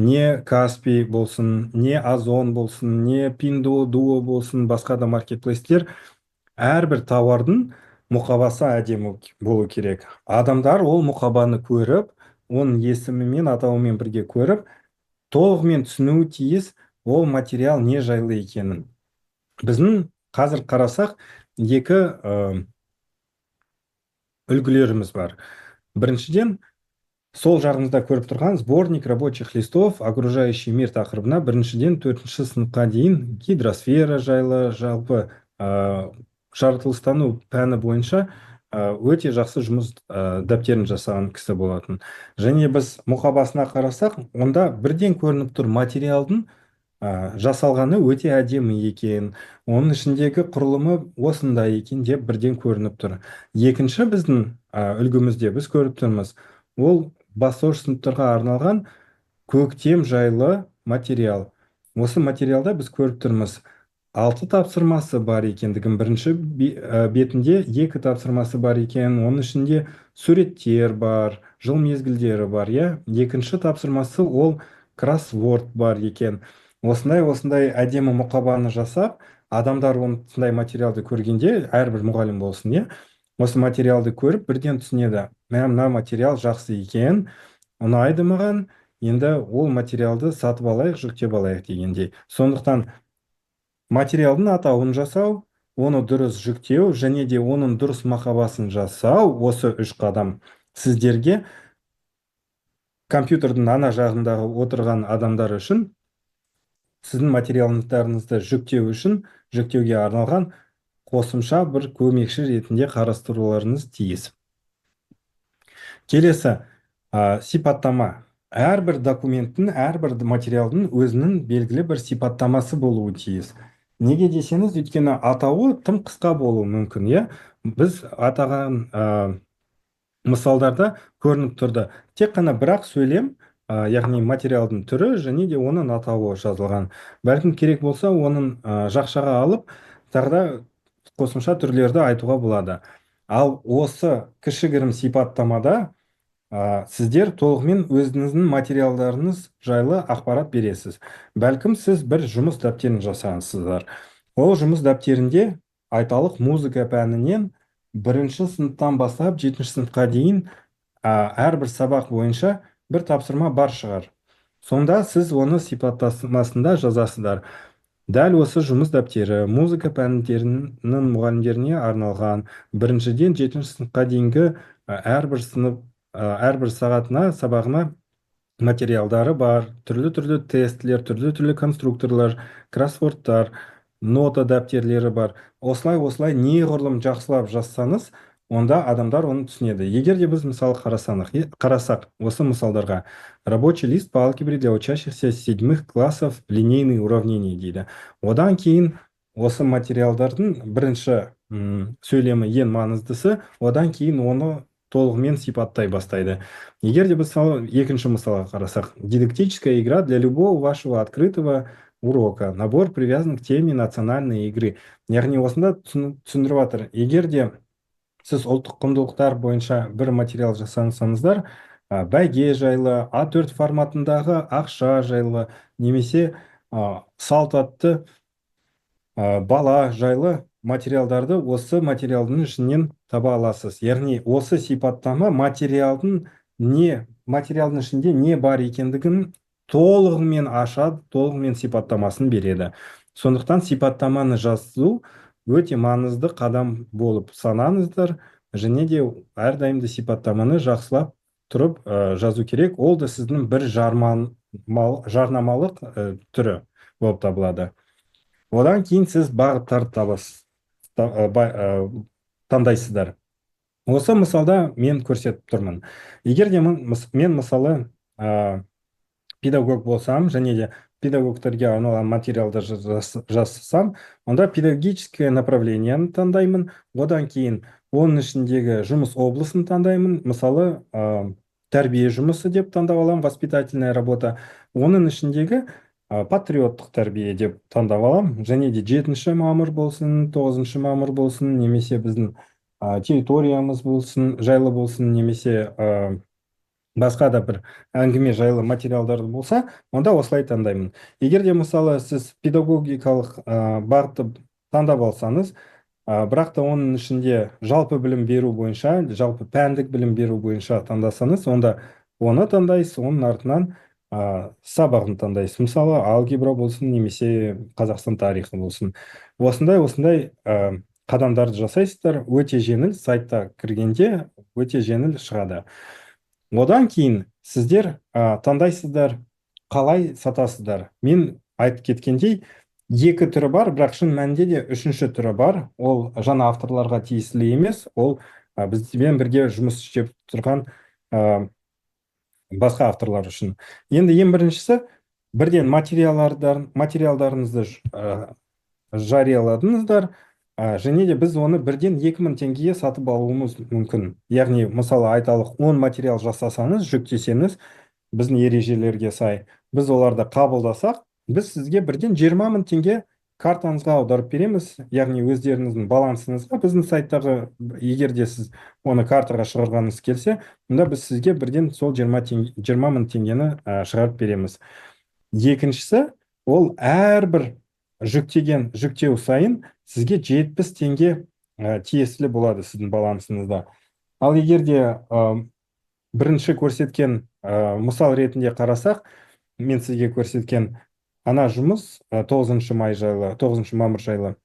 не Каспи болсын, не Озон болсын, не Пиндуодуо болсын, басқа да маркетплейстер, әрбір тауардың мұқабасы әдемі болу керек. Адамдар ол мұқабаны көріп, оның есімімен, атауымен бірге көріп, толығымен түсінуі тиіс ол материал не жайлы екенін. Біздің қазір қарасақ, екі үлгілеріміз бар. Біріншіден, сол жағымызда көріп тұрған «Сборник рабочих листов окружающий мир» тақырыбына біріншіден төртінші сыныпқа дейін гидросфера жайлы, жалпы жаратылыстану пәні бойынша өте жақсы жұмыс дәптерін жасаған кісі болатын. Және біз мұқабасына қарасақ, онда бірден көрініп тұр, материалдың жасалғаны өте әдемі екен, оның ішіндегі құрылымы осындай екен деп бірден көрініп тұр. Екінші біздің үлгімізде біз көріп тұрмыз, ол бастауыш сыныптарға арналған көктем жайлы материал. Осы материалда біз көріп тұрмыз, алты тапсырмасы бар екендігін. Бірінші бетінде екі тапсырмасы бар екен, оның ішінде суреттер бар, жыл мезгілдері бар, иә. Екінші тапсырмасы ол кроссворд бар екен. Осындай әдемі мұқабаны жасап, адамдар осындай материалды көргенде, әрбір мұғалім болсын, иә, осы материалды көріп, бірден түсінеді: мә, мына материал жақсы екен, ұнайды маған, енді ол материалды сатып алайық, жүктеп алайық дегендей. Сондықтан материалдың атауын жасау, оны дұрыс жүктеу және де оның дұрыс мұқабасын жасау, осы үш қадам сіздерге компьютердің ана жағындағы отырған адамдар үшін сіздің материалдарыңызды жүктеу үшін, жүктеуге арналған қосымша бір көмекші ретінде қарастыруларыңыз тиіс. Келесі сипаттама. Әрбір документтің, әрбір материалдың өзінің белгілі бір сипаттамасы болуы тиіс. Неге десеңіз, өйткені атауы тым қысқа болуы мүмкін, иә. Біз атаған мысалдарда көрініп тұрды, тек қана бір ақ сөйлем, яғни материалдың түрі және де оның атауы жазылған. Бәлкім, керек болса, оның жақшаға алып, тағы да қосымша түрлерді айтуға болады. Ал осы кішігірім сипаттамада сіздер толығымен өзіңіздің материалдарыңыз жайлы ақпарат бересіз. Бәлкім, сіз бір жұмыс дәптерін жасағансыздар. Ол жұмыс дәптерінде, айталық, музыка пәнінен бірінші сыныптан бастап жетінші сыныпқа дейін әрбір сабақ бойынша бір тапсырма бар шығар. Сонда сіз оны сипаттамасында жазасыздар: дәл осы жұмыс дәптері музыка пәндерінің мұғалімдеріне арналған, біріншіден жетінші сыныпқа дейінгі әрбір сынып, әрбір сағатына, сабағына Материалдары бар, түрлі-түрлі тестілер, түрлі-түрлі конструкторлар, кроссвордтар, нота дәптерлері бар. Осылай, осылай неғұрлым жақсылап жазсаңыз, онда адамдар оны түсінеді. Егер де біз, мысалы, қарасақ осы мысалдарға: «Рабочий лист по алгебре для учащихся седьмых классов, линейные уравнения» дейді. Одан кейін осы материалдардың бірінші сөйлемі ең маңыздысы, одан кейін оны толығымен сипаттай бастайды. Егер де біз, мысалы, екінші мысалға қарасақ: «Дидактическая игра для любого вашего открытого урока, набор привязан к теме национальной игры». Яғни осында түсіндіріп жатыр: егер де сіз ұлттық құндылықтар бойынша бір материал жасасаңыздар, бәйге жайлы, А4 форматындағы ақша жайлы немесе салт атты бала жайлы материалдарды осы материалдың ішінен таба аласыз. Яғни осы сипаттама материалдың ішінде не бар екендігін толығымен ашады, толығымен сипаттамасын береді. Сондықтан сипаттаманы жазу өте маңызды қадам болып санаңыздар және де әрдайым да сипаттаманы жақсылап тұрып жазу керек. Ол да сіздің бір жарнамалық түрі болып табылады. Одан кейін сіз бағыттарды табасыз, таңдайсыздар. Осы мысалда мен көрсетіп тұрмын: егер де мен, мысалы, педагог болсам және де педагогтерге арналған материалды жазсам, онда педагогическое направление ні таңдаймын. Одан кейін оның ішіндегі жұмыс облысын таңдаймын, мысалы, тәрбие жұмысы деп таңдап аламын, воспитательная работа. Оның ішіндегі патриоттық тәрбие деп таңдап аламын және де 7 мамыр болсын, 9 мамыр болсын немесе біздің территориямыз болсын, жайлы болсын немесе басқа да бір әңгіме жайлы материалдар болса, онда осылай таңдаймын. Егер де, мысалы, сіз педагогикалық бағытты таңдап алсаңыз, бірақ та оның ішінде жалпы білім беру бойынша, жалпы пәндік білім беру бойынша таңдасаңыз, онда оны таңдайсыз, оның артынан сабағын таңдайсыз, мысалы, алгебра болсын немесе Қазақстан тарихы болсын. Осындай, осындай қадамдарды жасайсыздар. Өте жеңіл, сайтта кіргенде өте жеңіл шығады. Одан кейін сіздер таңдайсыздар, қалай сатасыздар. Мен айтып кеткендей, екі түрі бар, бірақ шын мәнінде де үшінші түрі бар. Ол жаңа авторларға тиесілі емес, ол бізбен бірге жұмыс істеп тұрған басқа авторлар үшін. Енді ең біріншісі: бірден материалдарыңызды жарияладыңыздар, және де біз оны бірден 2000 теңгеге сатып алуымыз мүмкін. Яғни, мысалы, айталық, 10 материал жасасаңыз, жүктесеңіз, біздің ережелерге сай біз оларды қабылдасақ, біз сізге бірден 20 мың теңге картаңызға аударып береміз, яғни өздеріңіздің балансыңызға біздің сайттағы. Егер де сіз оны картаға шығарғыңыз келсе, онда біз сізге бірден сол 20 теңге, 20 мың теңгені шығарып береміз. Екіншісі, ол әрбір жүктеу сайын сізге 70 теңге тиесілі болады сіздің балансыңызда. Ал егер де бірінші көрсеткен мысал ретінде қарасақ, мен сізге көрсеткен ана жұмыс, 9 май жайлы, 9 мамыр жайлы,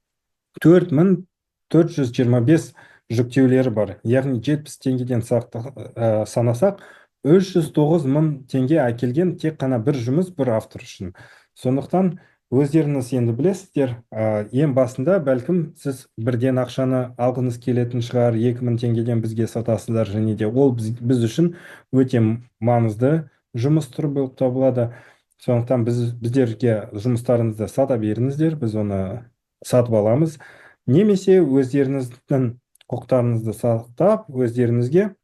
4425 жүктеулері бар, яғни 70 теңгеден санасақ, 309 мың теңге әкелген тек қана бір жұмыс бір автор үшін. Сондықтан өздеріңіз енді білесіздер, ең басында бәлкім сіз бірден ақшаны алғыңыз келетін шығар, 2000 теңгеден бізге сатасыздар және де ол біз үшін өте маңызды жұмыс түрі болып табылады. Сондықтан біздерге жұмыстарыңызды сата беріңіздер, біз оны сатып аламыз немесе өздеріңіздің құқықтарыңызды сақтап, өздеріңізге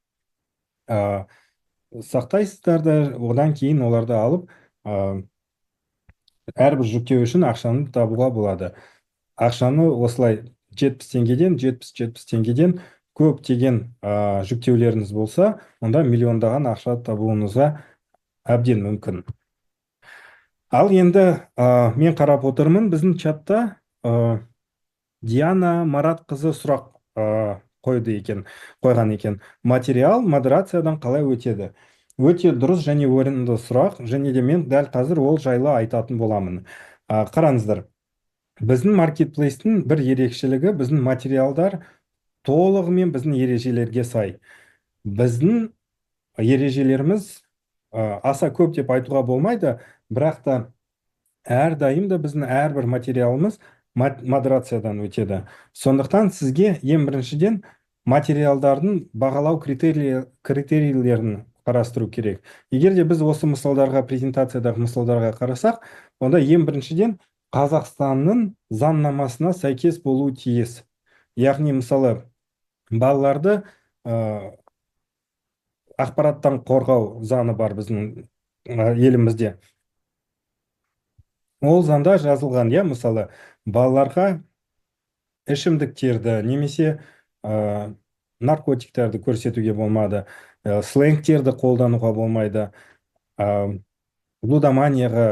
сақтайсыздар да, одан кейін оларды алып, әрбір жүктеу үшін ақшаны табуға болады. Ақшаны осылай 70 теңгеден, 70-70 теңгеден көптеген жүктеулеріңіз болса, онда миллиондаған ақша табуыңызға әбден мүмкін. Ал енді мен қарап отырмын, біздің чатта Диана Маратқызы сұрақ қойды екен, қойған екен: материал модерациядан қалай өтеді? Өте дұрыс және орынды сұрақ және де мен дәл қазір ол жайлы айтатын боламын. Қараңыздар, біздің маркетплейстің бір ерекшелігі: біздің материалдар толығымен біздің ережелерге сай. Біздің ережелеріміз Аса көп деп айтуға болмайды, бірақ та әрдайым да біздің әрбір материалымыз модерациядан өтеді. Сондықтан сізге ең біріншіден материалдардың бағалау критерийлерін қарастыру керек. Егер де біз осы мысалдарға, презентациядағы мысалдарға қарасақ, онда ең біріншіден Қазақстанның заңнамасына сәйкес болуы тиіс. Яғни, мысалы, балаларды ақпараттан қорғау заңы бар біздің елімізде. Ол заңда жазылған, иә, мысалы, балаларға ішімдіктерді немесе наркотиктерді көрсетуге болмады, сленгтерді қолдануға болмайды, лудоманияға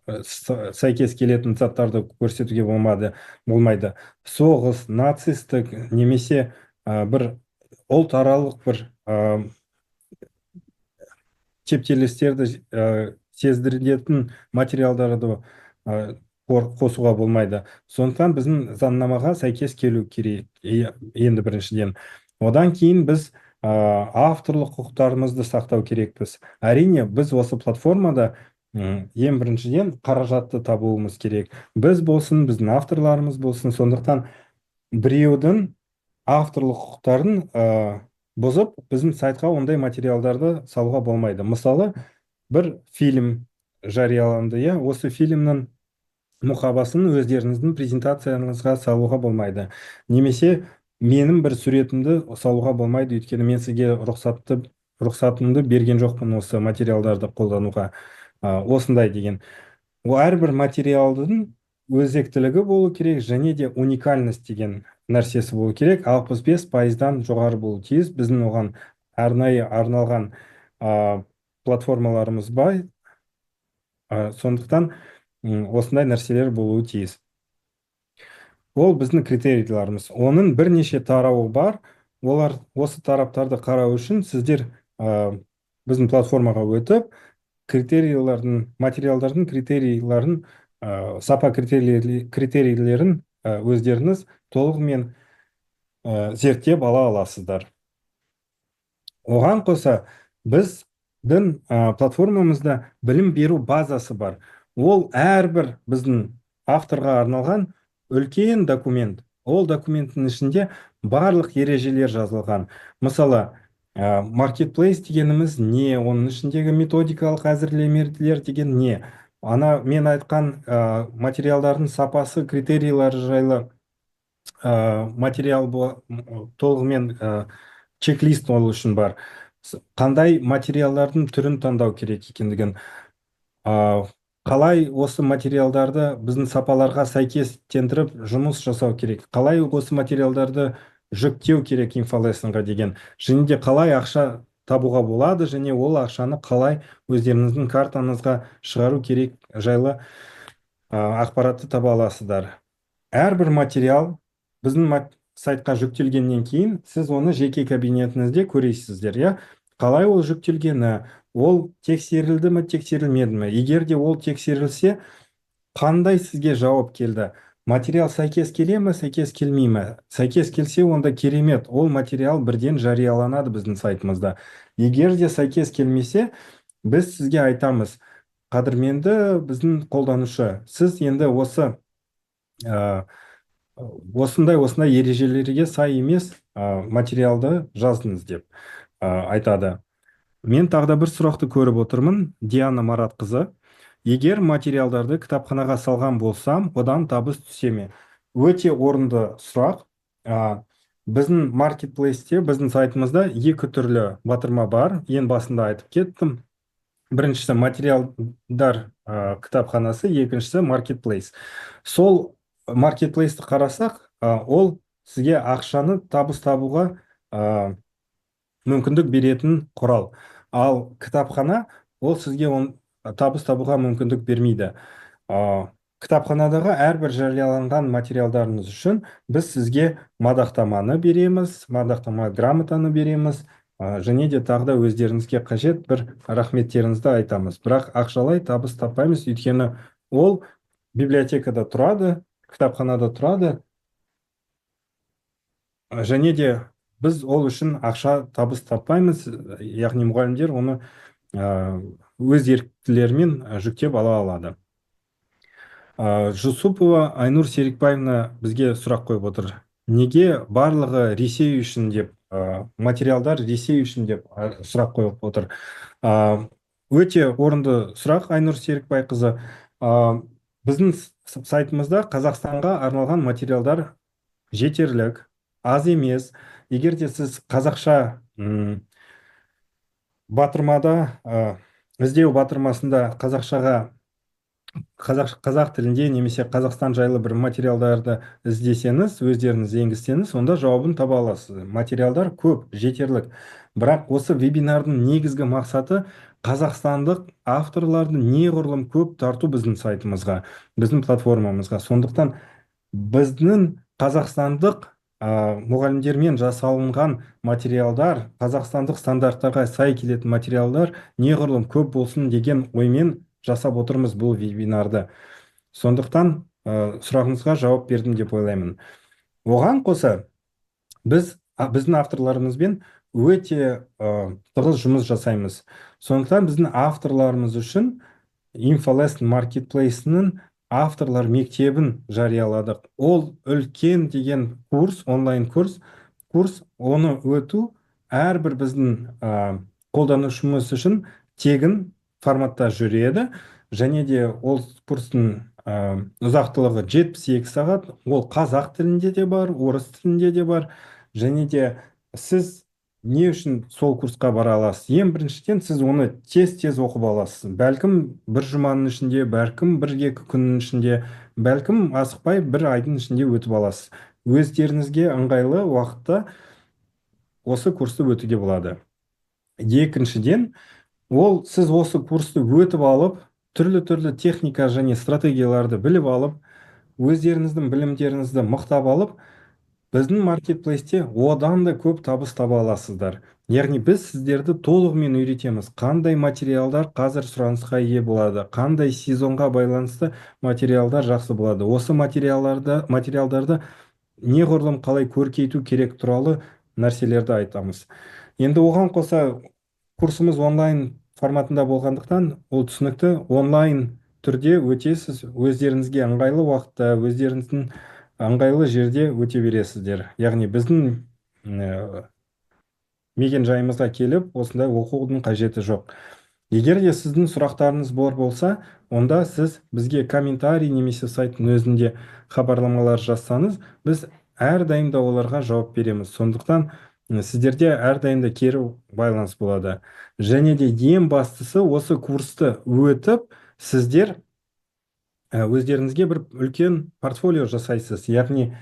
сәйкес келетін заттарды көрсетуге болмайды, соғыс, нацистік немесе бір ұлтаралық бір тектіліктерді сездіретін материалдарды қосуға болмайды. Сондықтан біздің заңнамаға сәйкес келу керек енді біріншіден. Одан кейін біз авторлық құқықтарымызды сақтау керекпіз. Әрине, біз осы платформада ең біріншіден қаражатты табуымыз керек, біз болсын, біздің авторларымыз болсын. Сондықтан біреудің авторлық құқықтарын бұзып, біздің сайтқа ондай материалдарды салуға болмайды. Мысалы, бір фильм жарияланды, иә, осы фильмнің мұқабасын өздеріңіздің презентацияңызға салуға болмайды немесе менің бір суретімді салуға болмайды, өйткені мен сізге рұқсатымды берген жоқпын осы материалдарды қолдануға. Осындай деген. Ол әрбір материалдың өзектілігі болу керек және де уникальность деген нәрсесі болу керек, 65 пайыздан жоғары болу тиіс. Біздің оған арнайы арналған платформаларымыз бар. Сондықтан осындай нәрселер болуы тиіс. Ол біздің критерийлеріміз. Оның бірнеше тарауы бар. Олар, осы тараптарды қарау үшін сіздер біздің платформаға өтіп, критерийлердің, материалдардың критерийлерін, сапа критерийлерін өздеріңіз толығымен зерттеп ала аласыздар. Оған қоса біздің платформамызда білім беру базасы бар. Ол әрбір біздің авторға арналған үлкен документ. Ол документтің ішінде барлық ережелер жазылған. Мысалы, маркетплейс дегеніміз не, оның ішіндегі методикалық әзірлемелер деген не, ана мен айтқан материалдардың сапасы критерийлері жайлы материал толығымен, чек-лист ол үшін бар. Қандай материалдардың түрін таңдау керек екендігін, қалай осы материалдарды біздің сапаларға сәйкестендіріп жұмыс жасау керек, қалай осы материалдарды жүктеу керек инфолессонға деген және де қалай ақша табуға болады және ол ақшаны қалай өздеріңіздің картаңызға шығару керек жайлы ақпаратты таба аласыздар. Әрбір материал біздің сайтқа жүктелгеннен кейін сіз оны жеке кабинетіңізде көресіздер, иә, қалай ол жүктелгені, ол тексерілді ме, тексерілмеді ме. Егер де ол тексерілсе, қандай сізге жауап келді, материал сәйкес келе ме, сәйкес келмей ме. Сәйкес келсе, онда керемет, ол материал бірден жарияланады біздің сайтымызда. Егер де сәйкес келмесе, біз сізге айтамыз: «Қадірменді біздің қолданушы, сіз енді осы осындай осындай ережелерге сай емес материалды жаздыңыз», — деп айтады. Мен тағы да бір сұрақты көріп отырмын. Диана Маратқызы: «Егер материалдарды кітапханаға салған болсам, одан табыс түсе ме?» Өте орынды сұрақ. Біздің маркетплейсте, біздің сайтымызда екі түрлі батырма бар, ең басында айтып кеттім. Біріншісі — материалдар кітапханасы, екіншісі — маркетплейс. Сол маркетплейсті қарасақ, ол сізге ақшаны табыс табуға мүмкіндік беретін құрал. Ал кітапхана ол сізге табыс табуға мүмкіндік бермейді. Кітапханадағы әрбір жарияланған материалдарыңыз үшін біз сізге мадақтаманы береміз, мадақтама грамотаны береміз және де тағы да өздеріңізге қажет бір рахметтеріңізді айтамыз. Бірақ ақшалай табыс таппаймыз, өйткені ол библиотекада тұрады, кітапханада тұрады және де Біз ол үшін ақша табыс таппаймыз, яғни мұғалімдер оны өз еріктілерімен жүктеп ала алады. Жусупова Айнур Серікбаевна бізге сұрақ қойып отыр. Неге барлығы Ресей үшін деп, материалдар Ресей үшін деп сұрақ қойып отыр. Өте орынды сұрақ, Айнұр Серікбайқызы. Біздің сайтымызда Қазақстанға арналған материалдар жетерлік, аз емес. Егер де сіз қазақша батырмада, іздеу батырмасында қазақшаға, қазақ тілінде немесе Қазақстан жайлы бір материалдарды іздесеңіз, өздеріңіз енгізсеңіз, онда жауабын таба аласыз. Материалдар көп, жетерлік. Бірақ осы вебинардың негізгі мақсаты қазақстандық авторларды неғұрлым көп тарту біздің сайтымызға, біздің платформамызға. Сондықтан біздің қазақстандық мұғалімдермен жасалынған материалдар, қазақстандық стандарттарға сай келетін материалдар неғұрлым көп болсын деген оймен жасап отырмыз бұл вебинарды. Сондықтан сұрағыңызға жауап бердім деп ойлаймын. Оған қоса біздің авторларымызбен өте тығыз жұмыс жасаймыз. Сондықтан біздің авторларымыз үшін Infolesson маркетплейсінің авторлар мектебін жарияладық. Ол үлкен деген курс, онлайн курс, оны өту әрбір біздің қолданушымыз үшін тегін форматта жүреді. Және де ол курстың ұзақтылығы 72 сағат. Ол қазақ тілінде де бар, орыс тілінде де бар. Және де сіз не үшін сол курсқа бара аласыз? Ең біріншіден, сіз оны тез-тез оқып аласыз. Бәлкім бір жұманың ішінде, бәлкім бір-екі күннің ішінде, бәлкім асықпай бір айдың ішінде өтіп аласыз. Өздеріңізге ыңғайлы уақытта осы курсты өтуге болады. Екіншіден, ол сіз осы курсты өтіп алып, түрлі-түрлі техника және стратегияларды біліп алып, өздеріңіздің білімдеріңізді мықтап алып, біздің маркетплейсте одан да көп табыс таба аласыздар. Яғни біз сіздерді толығымен үйретеміз, қандай материалдар қазір сұранысқа ие болады, қандай сезонға байланысты материалдар жақсы болады, осы материалдарды неғұрлым қалай көркейту керек туралы нәрселерді айтамыз. Енді оған қоса курсымыз онлайн форматында болғандықтан, ол түсінікті, онлайн түрде өтесіз, өздеріңізге ыңғайлы уақытта, өздеріңіздің ыңғайлы жерде өте бересіздер. Яғни біздің мекен жайымызға келіп, осындай оқудың қажеті жоқ. Егер де сіздің сұрақтарыңыз бар болса, онда сіз бізге комментарий немесе сайттың өзінде хабарламалар жазсаңыз, біз әрдайым да оларға жауап береміз. Сондықтан сіздерде әрдайым да кері байланыс болады. Және де ең бастысы, осы курсты өтіп, сіздер өздеріңізге бір үлкен портфолио жасайсыз. Яғни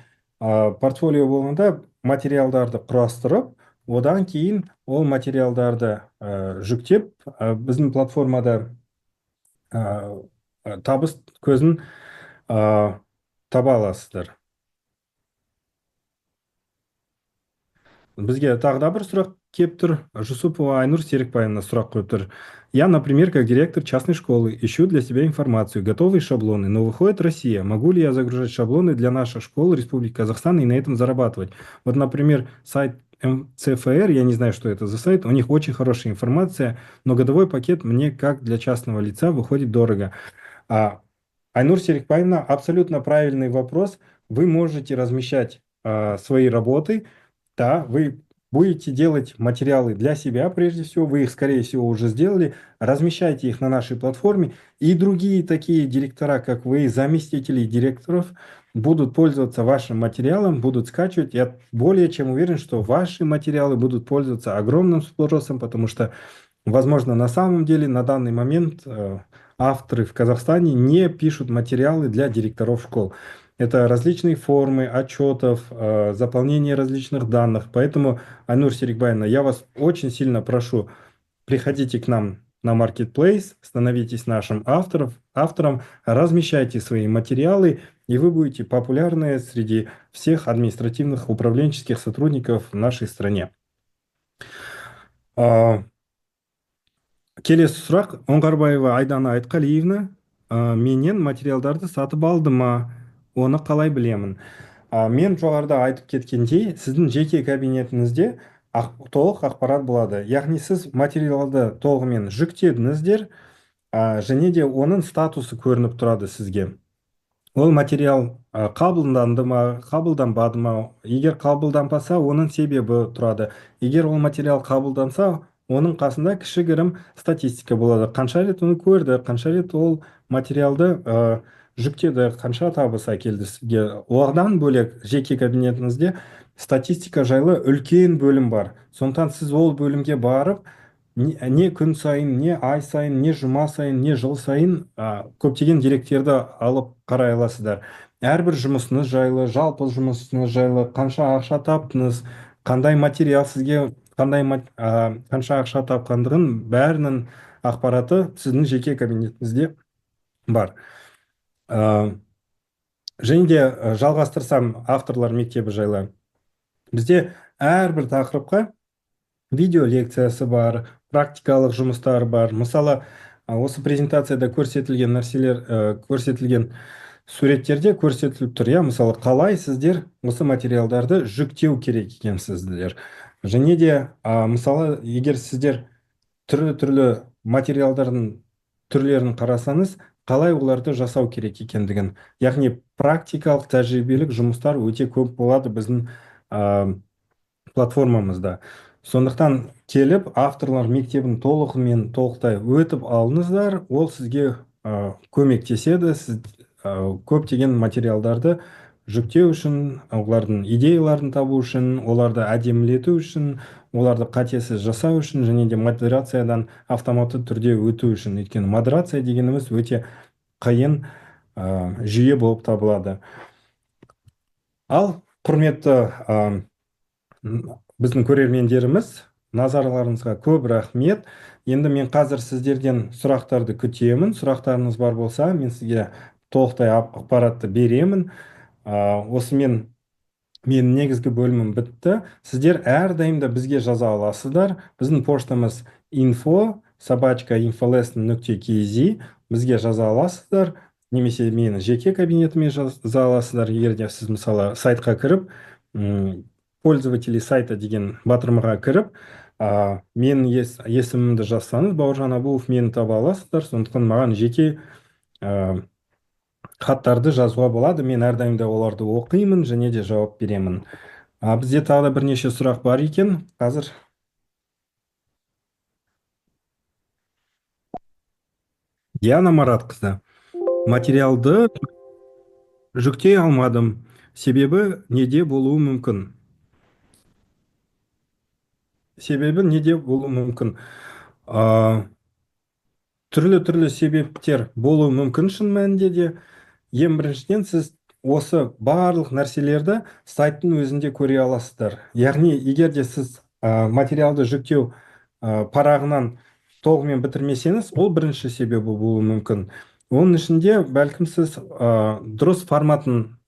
портфолио болғанда материалдарды құрастырып, одан кейін ол материалдарды жүктеп, біздің платформада табыс көзін таба аласыздар. Бізге тағы да бір сұрақ келіп тұр. Жусупова Айнур Серікбаевна сұрақ қойып тұр. Я, например, как директор частной школы, ищу для себя информацию, готовые шаблоны, но выходит Россия. Могу ли я загружать шаблоны для наших школ Республики Казахстан и на этом зарабатывать? Вот, например, сайт МЦФР, я не знаю, что это за сайт, у них очень хорошая информация, но годовой пакет мне, как для частного лица, выходит дорого. Айнур Серікбаевна, абсолютно правильный вопрос. Вы можете размещать свои работы, да, вы будете делать материалы для себя, прежде всего, вы их, скорее всего, уже сделали, размещайте их на нашей платформе, и другие такие директора, как вы, заместители директоров, будут пользоваться вашим материалом, будут скачивать. Я более чем уверен, что ваши материалы будут пользоваться огромным спросом, потому что, возможно, на самом деле на данный момент авторы в Казахстане не пишут материалы для директоров школ. Это различные формы отчетов, заполнение различных данных. Поэтому, Айнур Серикбаевна, я вас очень сильно прошу, приходите к нам на Marketplace, становитесь нашим автором, размещайте свои материалы, и вы будете популярны среди всех административных управленческих сотрудников в нашей стране. Келесі сұрақ. Оңғарбаева Айдана Айтқалиевна, менен материалдарды сатып алды ма? Оны қалай білемін? Мен жоғарыда айтып кеткендей, сіздің жеке кабинетіңізде толық ақпарат болады. Яғни сіз материалды толығымен жүктедіңіздер, және де оның статусы көрініп тұрады сізге. Ол материал қабылданды ма, қабылданбады ма? Егер қабылданбаса, оның себебі тұрады. Егер ол материал қабылданса, оның қасында кішігірім статистика болады. Қанша рет оны көрді, қанша рет ол материалды жүктеді, қанша табыс әкелді сізге. Одан бөлек жеке кабинетіңізде статистика жайлы үлкен бөлім бар. Сондықтан сіз ол бөлімге барып, не күн сайын, не ай сайын, не жұма сайын, не жыл сайын көптеген деректерді алып қарай аласыздар. Әрбір жұмысыңыз жайлы, жалпы жұмысыңыз жайлы, қанша ақша таптыңыз, қандай материал сізге қандай қанша ақша тапқандығын бәрінің ақпараты сіздің жеке кабинетіңізде бар. Және де жалғастырсам авторлар мектебі жайлы. Бізде әрбір тақырыпқа видео лекциясы бар, практикалық жұмыстар бар. Мысалы, осы презентацияда көрсетілген нәрселер, көрсетілген суреттерде көрсетіліп тұр, иә, мысалы, қалай сіздер осы материалдарды жүктеу керек екенсіздер. Және де, мысалы, егер сіздер түрлі-түрлі материалдардың түрлерін қарасаңыз, қалай оларды жасау керек екендігін, яғни практикалық тәжірибелік жұмыстар өте көп болады біздің платформамызда. Сондықтан келіп авторлар мектебін толығымен толықтай өтіп алыңыздар, ол сізге көмектеседі, сіз көптеген материалдарды жүктеу үшін, олардың идеяларын табу үшін, оларды әдемілету үшін, оларды қатесіз жасау үшін және де модерациядан автоматты түрде өту үшін. Өйткені модерация дегеніміз өте қиын жүйе болып табылады. Ал құрметті біздің көрермендеріміз, назарларыңызға көп рахмет. Енді мен қазір сіздерден сұрақтарды күтемін. Сұрақтарыңыз бар болса, мен сізге толықтай ақпаратты беремін. Осымен менің негізгі бөлімім бітті. Сіздер әрдайым да бізге жаза аласыздар. Біздің поштамыз info@infolesson.kz. Бізге жаза аласыздар, немесе менің жеке кабинетіме жаза аласыздар. Егер де сіз, мысалы, сайтқа кіріп, пользователи сайта деген батырмаға кіріп, менің есімімді жазсаңыз, Бауыржан Абуов, мені таба аласыздар. Сондықтан маған жеке хаттарды жазуға болады. Мен әрдайым да оларды оқимын және де жауап беремін. Бізде тағы да бірнеше сұрақ бар екен. Қазір. Диана Маратқызы, материалды жүктей алмадым. Себебі неде болуы мүмкін? Себебі неде болуы мүмкін? Түрлі-түрлі себептер болуы мүмкін шын мәнінде де. Ең біріншіден, сіз осы барлық нәрселерді сайттың өзінде көре аласыздар. Яғни, егер де сіз материалды жүктеу парағынан толығымен бітірмесеңіз, ол бірінші себебі болуы мүмкін. Оның ішінде бәлкім сіз дұрыс форматын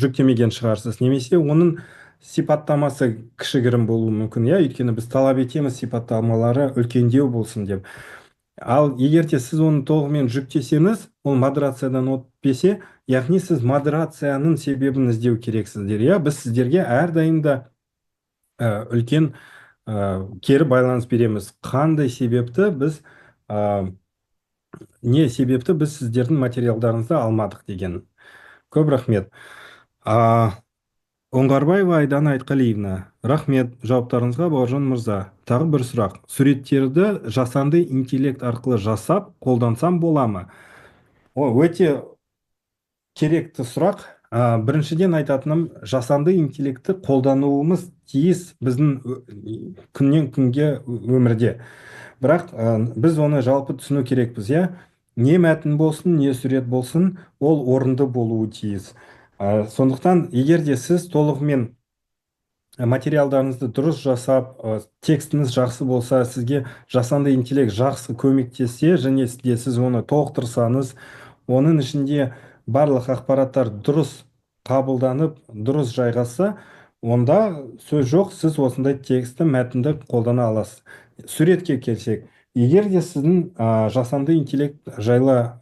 жүктемеген шығарсыз, немесе оның сипаттамасы кішігірім болуы мүмкін, иә, өйткені біз талап етеміз сипаттамалары үлкендеу болсын деп. Ал егер де сіз оны толығымен жүктесеңіз, ол модерациядан өтпесе, яғни сіз модерацияның себебін іздеу керексіздер, иә. Біз сіздерге әрдайым да үлкен кері байланыс береміз. Қандай себепті біз, не себепті біз сіздердің материалдарыңызды алмадық деген. Көп рахмет. Оңғарбаева Айдана Айтқалиевна, рахмет жауаптарыңызға, Бауыржан мырза. Тағы бір сұрақ. Суреттерді жасанды интеллект арқылы жасап қолдансам бола ма? О, өте керекті сұрақ. Біріншіден айтатыным, жасанды интеллектті қолдануымыз тиіс біздің күннен күнге өмірде. Бірақ біз оны жалпы түсіну керекпіз, иә? Не мәтін болсын, не сурет болсын, ол орынды болуы тиіс. Сондықтан егер де сіз толығымен материалдарыңызды дұрыс жасап, текстіңіз жақсы болса, сізге жасанды интеллект жақсы көмектессе және де сіз оны толықтырсаңыз, оның ішінде барлық ақпараттар дұрыс қабылданып, дұрыс жайғасса, онда сөз жоқ, сіз осындай текстті, мәтінді қолдана аласыз. Суретке келсек, егер де сіздің жасанды интеллект жайлы,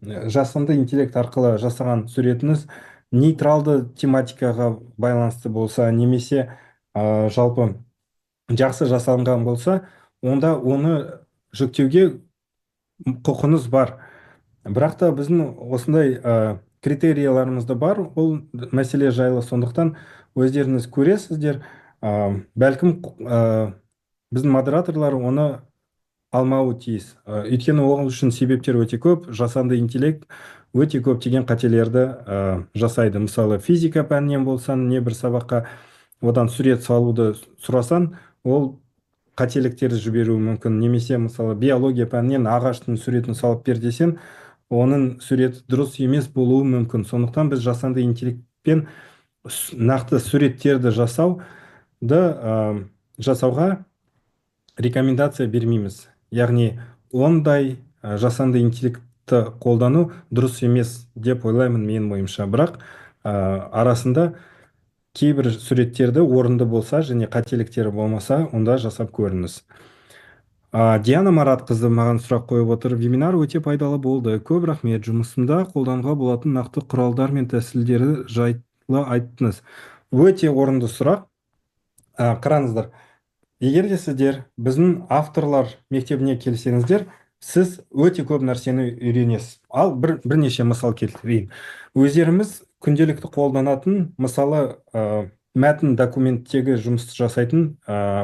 жасанды интеллект арқылы жасаған суретіңіз Нейтралды тематикаға байланысты болса немесе жалпы жақсы жасалынған болса, онда оны жүктеуге құқыңыз бар. Бірақ та біздің осындай критерияларымыз да бар ол мәселе жайлы. Сондықтан өздеріңіз көресіздер, бәлкім, біздің модераторлар оны алмауы тиіс. Өйткені ол үшін себептер өте көп. Жасанды интеллект өте көптеген қателерді жасайды. Мысалы, физика пәнінен болсаң, не бір сабаққа одан сурет салуды сұрасаң, ол қателіктерді жіберуі мүмкін. Немесе, мысалы, биология пәнінен ағаштың суретін салып бер десең, оның суреті дұрыс емес болуы мүмкін. Сондықтан біз жасанды интеллектпен нақты суреттерді жасауға рекомендация бермейміз. Яғни ондай жасанды интеллектті қолдану дұрыс емес деп ойлаймын, менің ойымша. Бірақ арасында кейбір суреттерді орынды болса және қателіктері болмаса, онда жасап көріңіз. Диана Маратқызы маған сұрақ қойып отыр. «Вебинар өте пайдалы болды, көп рахмет. Жұмысымда қолдануға болатын нақты құралдар мен тәсілдері жайлы айттыңыз». Өте орынды сұрақ. Қараңыздар, егер де сіздер біздің авторлар мектебіне келсеңіздер, сіз өте көп нәрсені үйренесіз. Ал бірнеше мысал келтірейін. Өздеріміз күнделікті қолданатын, мысалы, мәтін документтегі жұмыс жасайтын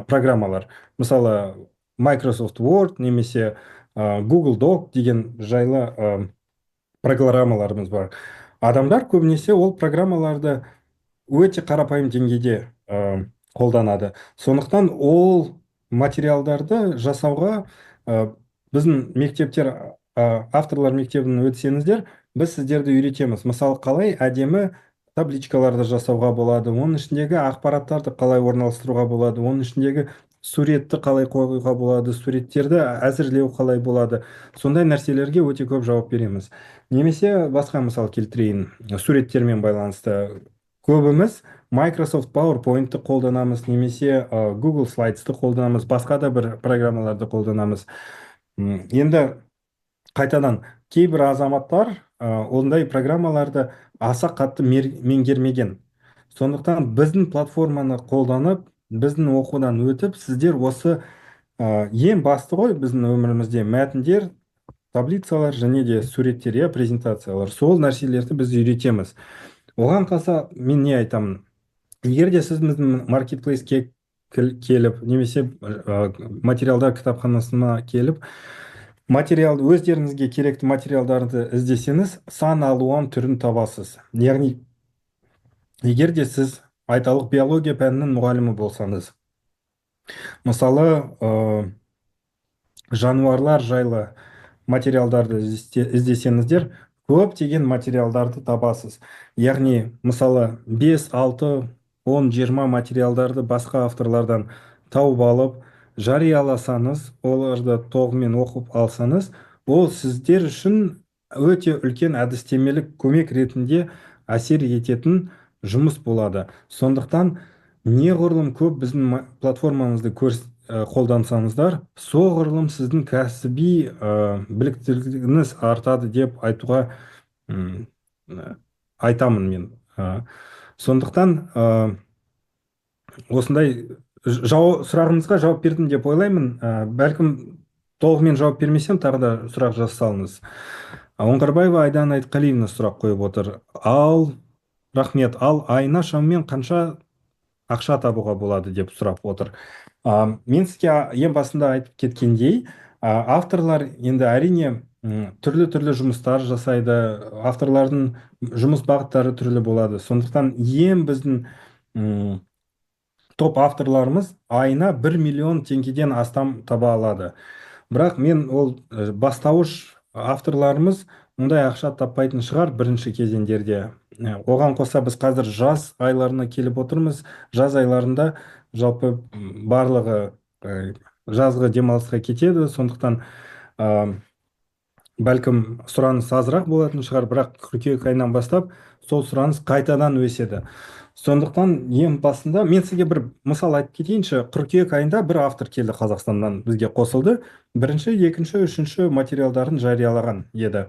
программалар, мысалы, Microsoft Word немесе Google Doc деген жайлы программаларымыз бар. Адамдар көбінесе ол программаларды өте қарапайым деңгейде қолданады. Сондықтан ол материалдарды жасауға біздің мектептер, авторлар мектебін өтсеңіздер, біз сіздерді үйретеміз. Мысалы, қалай әдемі табличкаларды жасауға болады, оның ішіндегі ақпараттарды қалай орналастыруға болады, оның ішіндегі суретті қалай қоюға болады, суреттерді әзірлеу қалай болады. Сондай нәрселерге өте көп жауап береміз. Немесе басқа мысал келтірейін суреттермен байланысты. Көбіміз Microsoft PowerPoint-ты қолданамыз немесе Google Slides-ты қолданамыз, басқа да бір программаларды қолданамыз. Енді қайтадан кейбір азаматтар ондай программаларды аса қатты меңгермеген. Сондықтан біздің платформаны қолданып, біздің оқудан өтіп, сіздер осы ең басты ғой біздің өмірімізде мәтіндер, таблицалар және де суреттер, иә, презентациялар, сол нәрселерді біз үйретеміз. Оған қоса мен не айтамын: егер де сіз біздің маркетплейске келіп немесе материалдар кітапханасына келіп, материалды, өздеріңізге керекті материалдарды іздесеңіз, сан алуан түрін табасыз. Яғни егер де сіз, айталық, биология пәнінің мұғалімі болсаңыз, мысалы, жануарлар жайлы материалдарды іздесеңіздер, көптеген материалдарды табасыз. Яғни, мысалы, 5, 6, 10, 20 материалдарды басқа авторлардан тауып алып, жарияласаңыз, оларды толығымен оқып алсаңыз, ол сіздер үшін өте үлкен әдістемелік көмек ретінде әсер ететін жұмыс болады. Сондықтан неғұрлым көп біздің платформамызды қолдансаңыздар, соғұрлым сіздің кәсіби біліктілігіңіз артады деп айтуға айтамын мен. Сондықтан осындай сұрағыңызға жауап бердім деп ойлаймын. Бәлкім, толығымен жауап бермесем, тағы да сұрақ жаза салыңыз. Оңғарбаева Айдана Айтқалиевна сұрақ қойып отыр. «Ал рахмет, ал айына шамамен қанша ақша табуға болады?» деп сұрап отыр. Мен сізге ең басында айтып кеткендей, авторлар енді, әрине, түрлі-түрлі жұмыстар жасайды. Авторлардың жұмыс бағыттары түрлі болады. Сондықтан ең біздің топ авторларымыз айына 1 миллион теңгеден астам таба алады. Бірақ мен ол бастауыш авторларымыз мұндай ақша таппайтын шығар бірінші кезеңдерде. Оған қоса біз қазір жаз айларына келіп отырмыз. Жаз айларында жалпы барлығы жазғы демалысқа кетеді. Сондықтан бәлкім, сұраныс азырақ болатын шығар, бірақ қыркүйек айынан бастап сол сұраныс қайтадан өседі. Сондықтан ең басында мен сізге бір мысал айтып кетейінші. Қыркүйек айында бір автор келді Қазақстаннан, бізге қосылды. Бірінші, екінші, үшінші материалдарын жариялаған еді.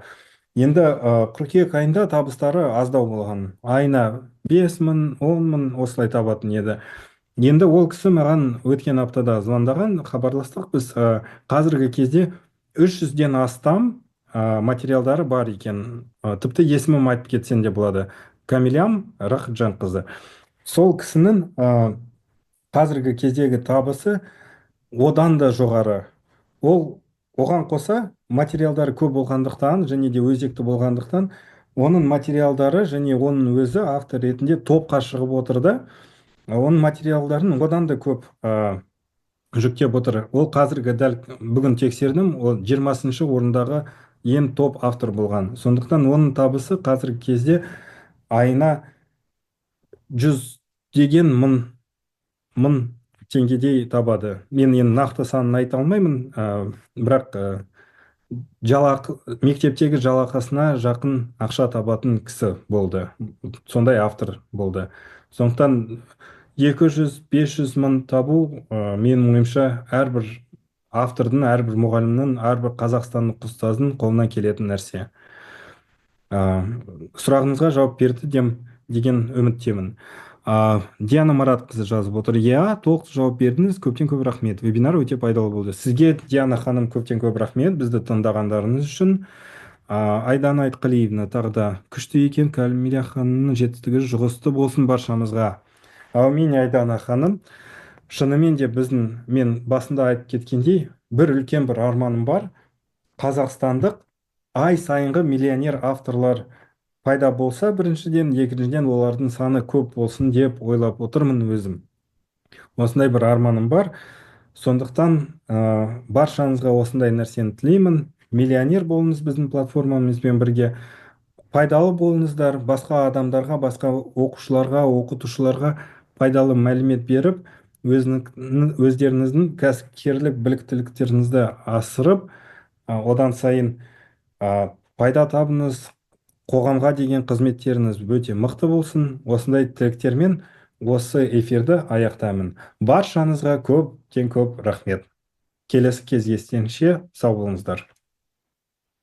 Енді қыркүйек айында табыстары аздау болған, айына 5000, 10 000 осылай табатын еді. Енді ол кісі маған өткен аптада звондаған, хабарластық біз. Қазіргі кезде 300-ден астам материалдары бар екен. Тіпті есімін айтып кетсем де болады, Камилям Рахытжанқызы. Сол кісінің қазіргі кездегі табысы одан да жоғары. Ол оған қоса материалдары көп болғандықтан және де өзекті болғандықтан, оның материалдары және оның өзі автор ретінде топқа шығып отыр да, оның материалдарын одан да көп жүктеп отыр. Ол қазіргі, дәл бүгін тексердім, ол 20-шы орындағы ең топ автор болған. Сондықтан оның табысы қазіргі кезде айына жүздеген мың теңгедей табады. Мен енді нақты санын айта алмаймын, бірақ жалақы, мектептегі жалақысына жақын ақша табатын кісі болды, сондай автор болды. Сондықтан 200-500 мың табу, менің ойымша, әрбір автордың, әрбір мұғалімнің, әрбір қазақстандық ұстаздың қолынан келетін нәрсе. Сұрағыңызға жауап берді деген үміттемін. Диана Маратқызы жазып отыр: «Иә, толық жауап бердіңіз, көптен көп рахмет, вебинар өте пайдалы болды». Сізге, Диана ханым, көптен көп рахмет бізді тыңдағандарыңыз үшін. Айдана Айтқалиевна тағы да: «Күшті екен, Кәмила ханымның жетістігі жұғысты болсын баршамызға». Әумин, Айдана ханым. Шынымен де біздің, мен басында айтып кеткендей, бір үлкен бір арманым бар: қазақстандық ай сайынғы миллионер авторлар пайда болса біріншіден, екіншіден, олардың саны көп болсын деп ойлап отырмын өзім. Осындай бір арманым бар. Сондықтан баршаңызға осындай нәрсені тілеймін: миллионер болыңыз біздің платформамызбен бірге, пайдалы болыңыздар басқа адамдарға, басқа оқушыларға, оқытушыларға пайдалы мәлімет беріп, өздеріңіздің кәсіпкерлік біліктіліктеріңізді асырып, одан сайын пайда табыңыз, қоғамға деген қызметтеріңіз өте мықты болсын. Осындай тілектермен осы эфирді аяқтаймын. Баршаңызға көптен көп рахмет. Келесі кездескенше сау болыңыздар.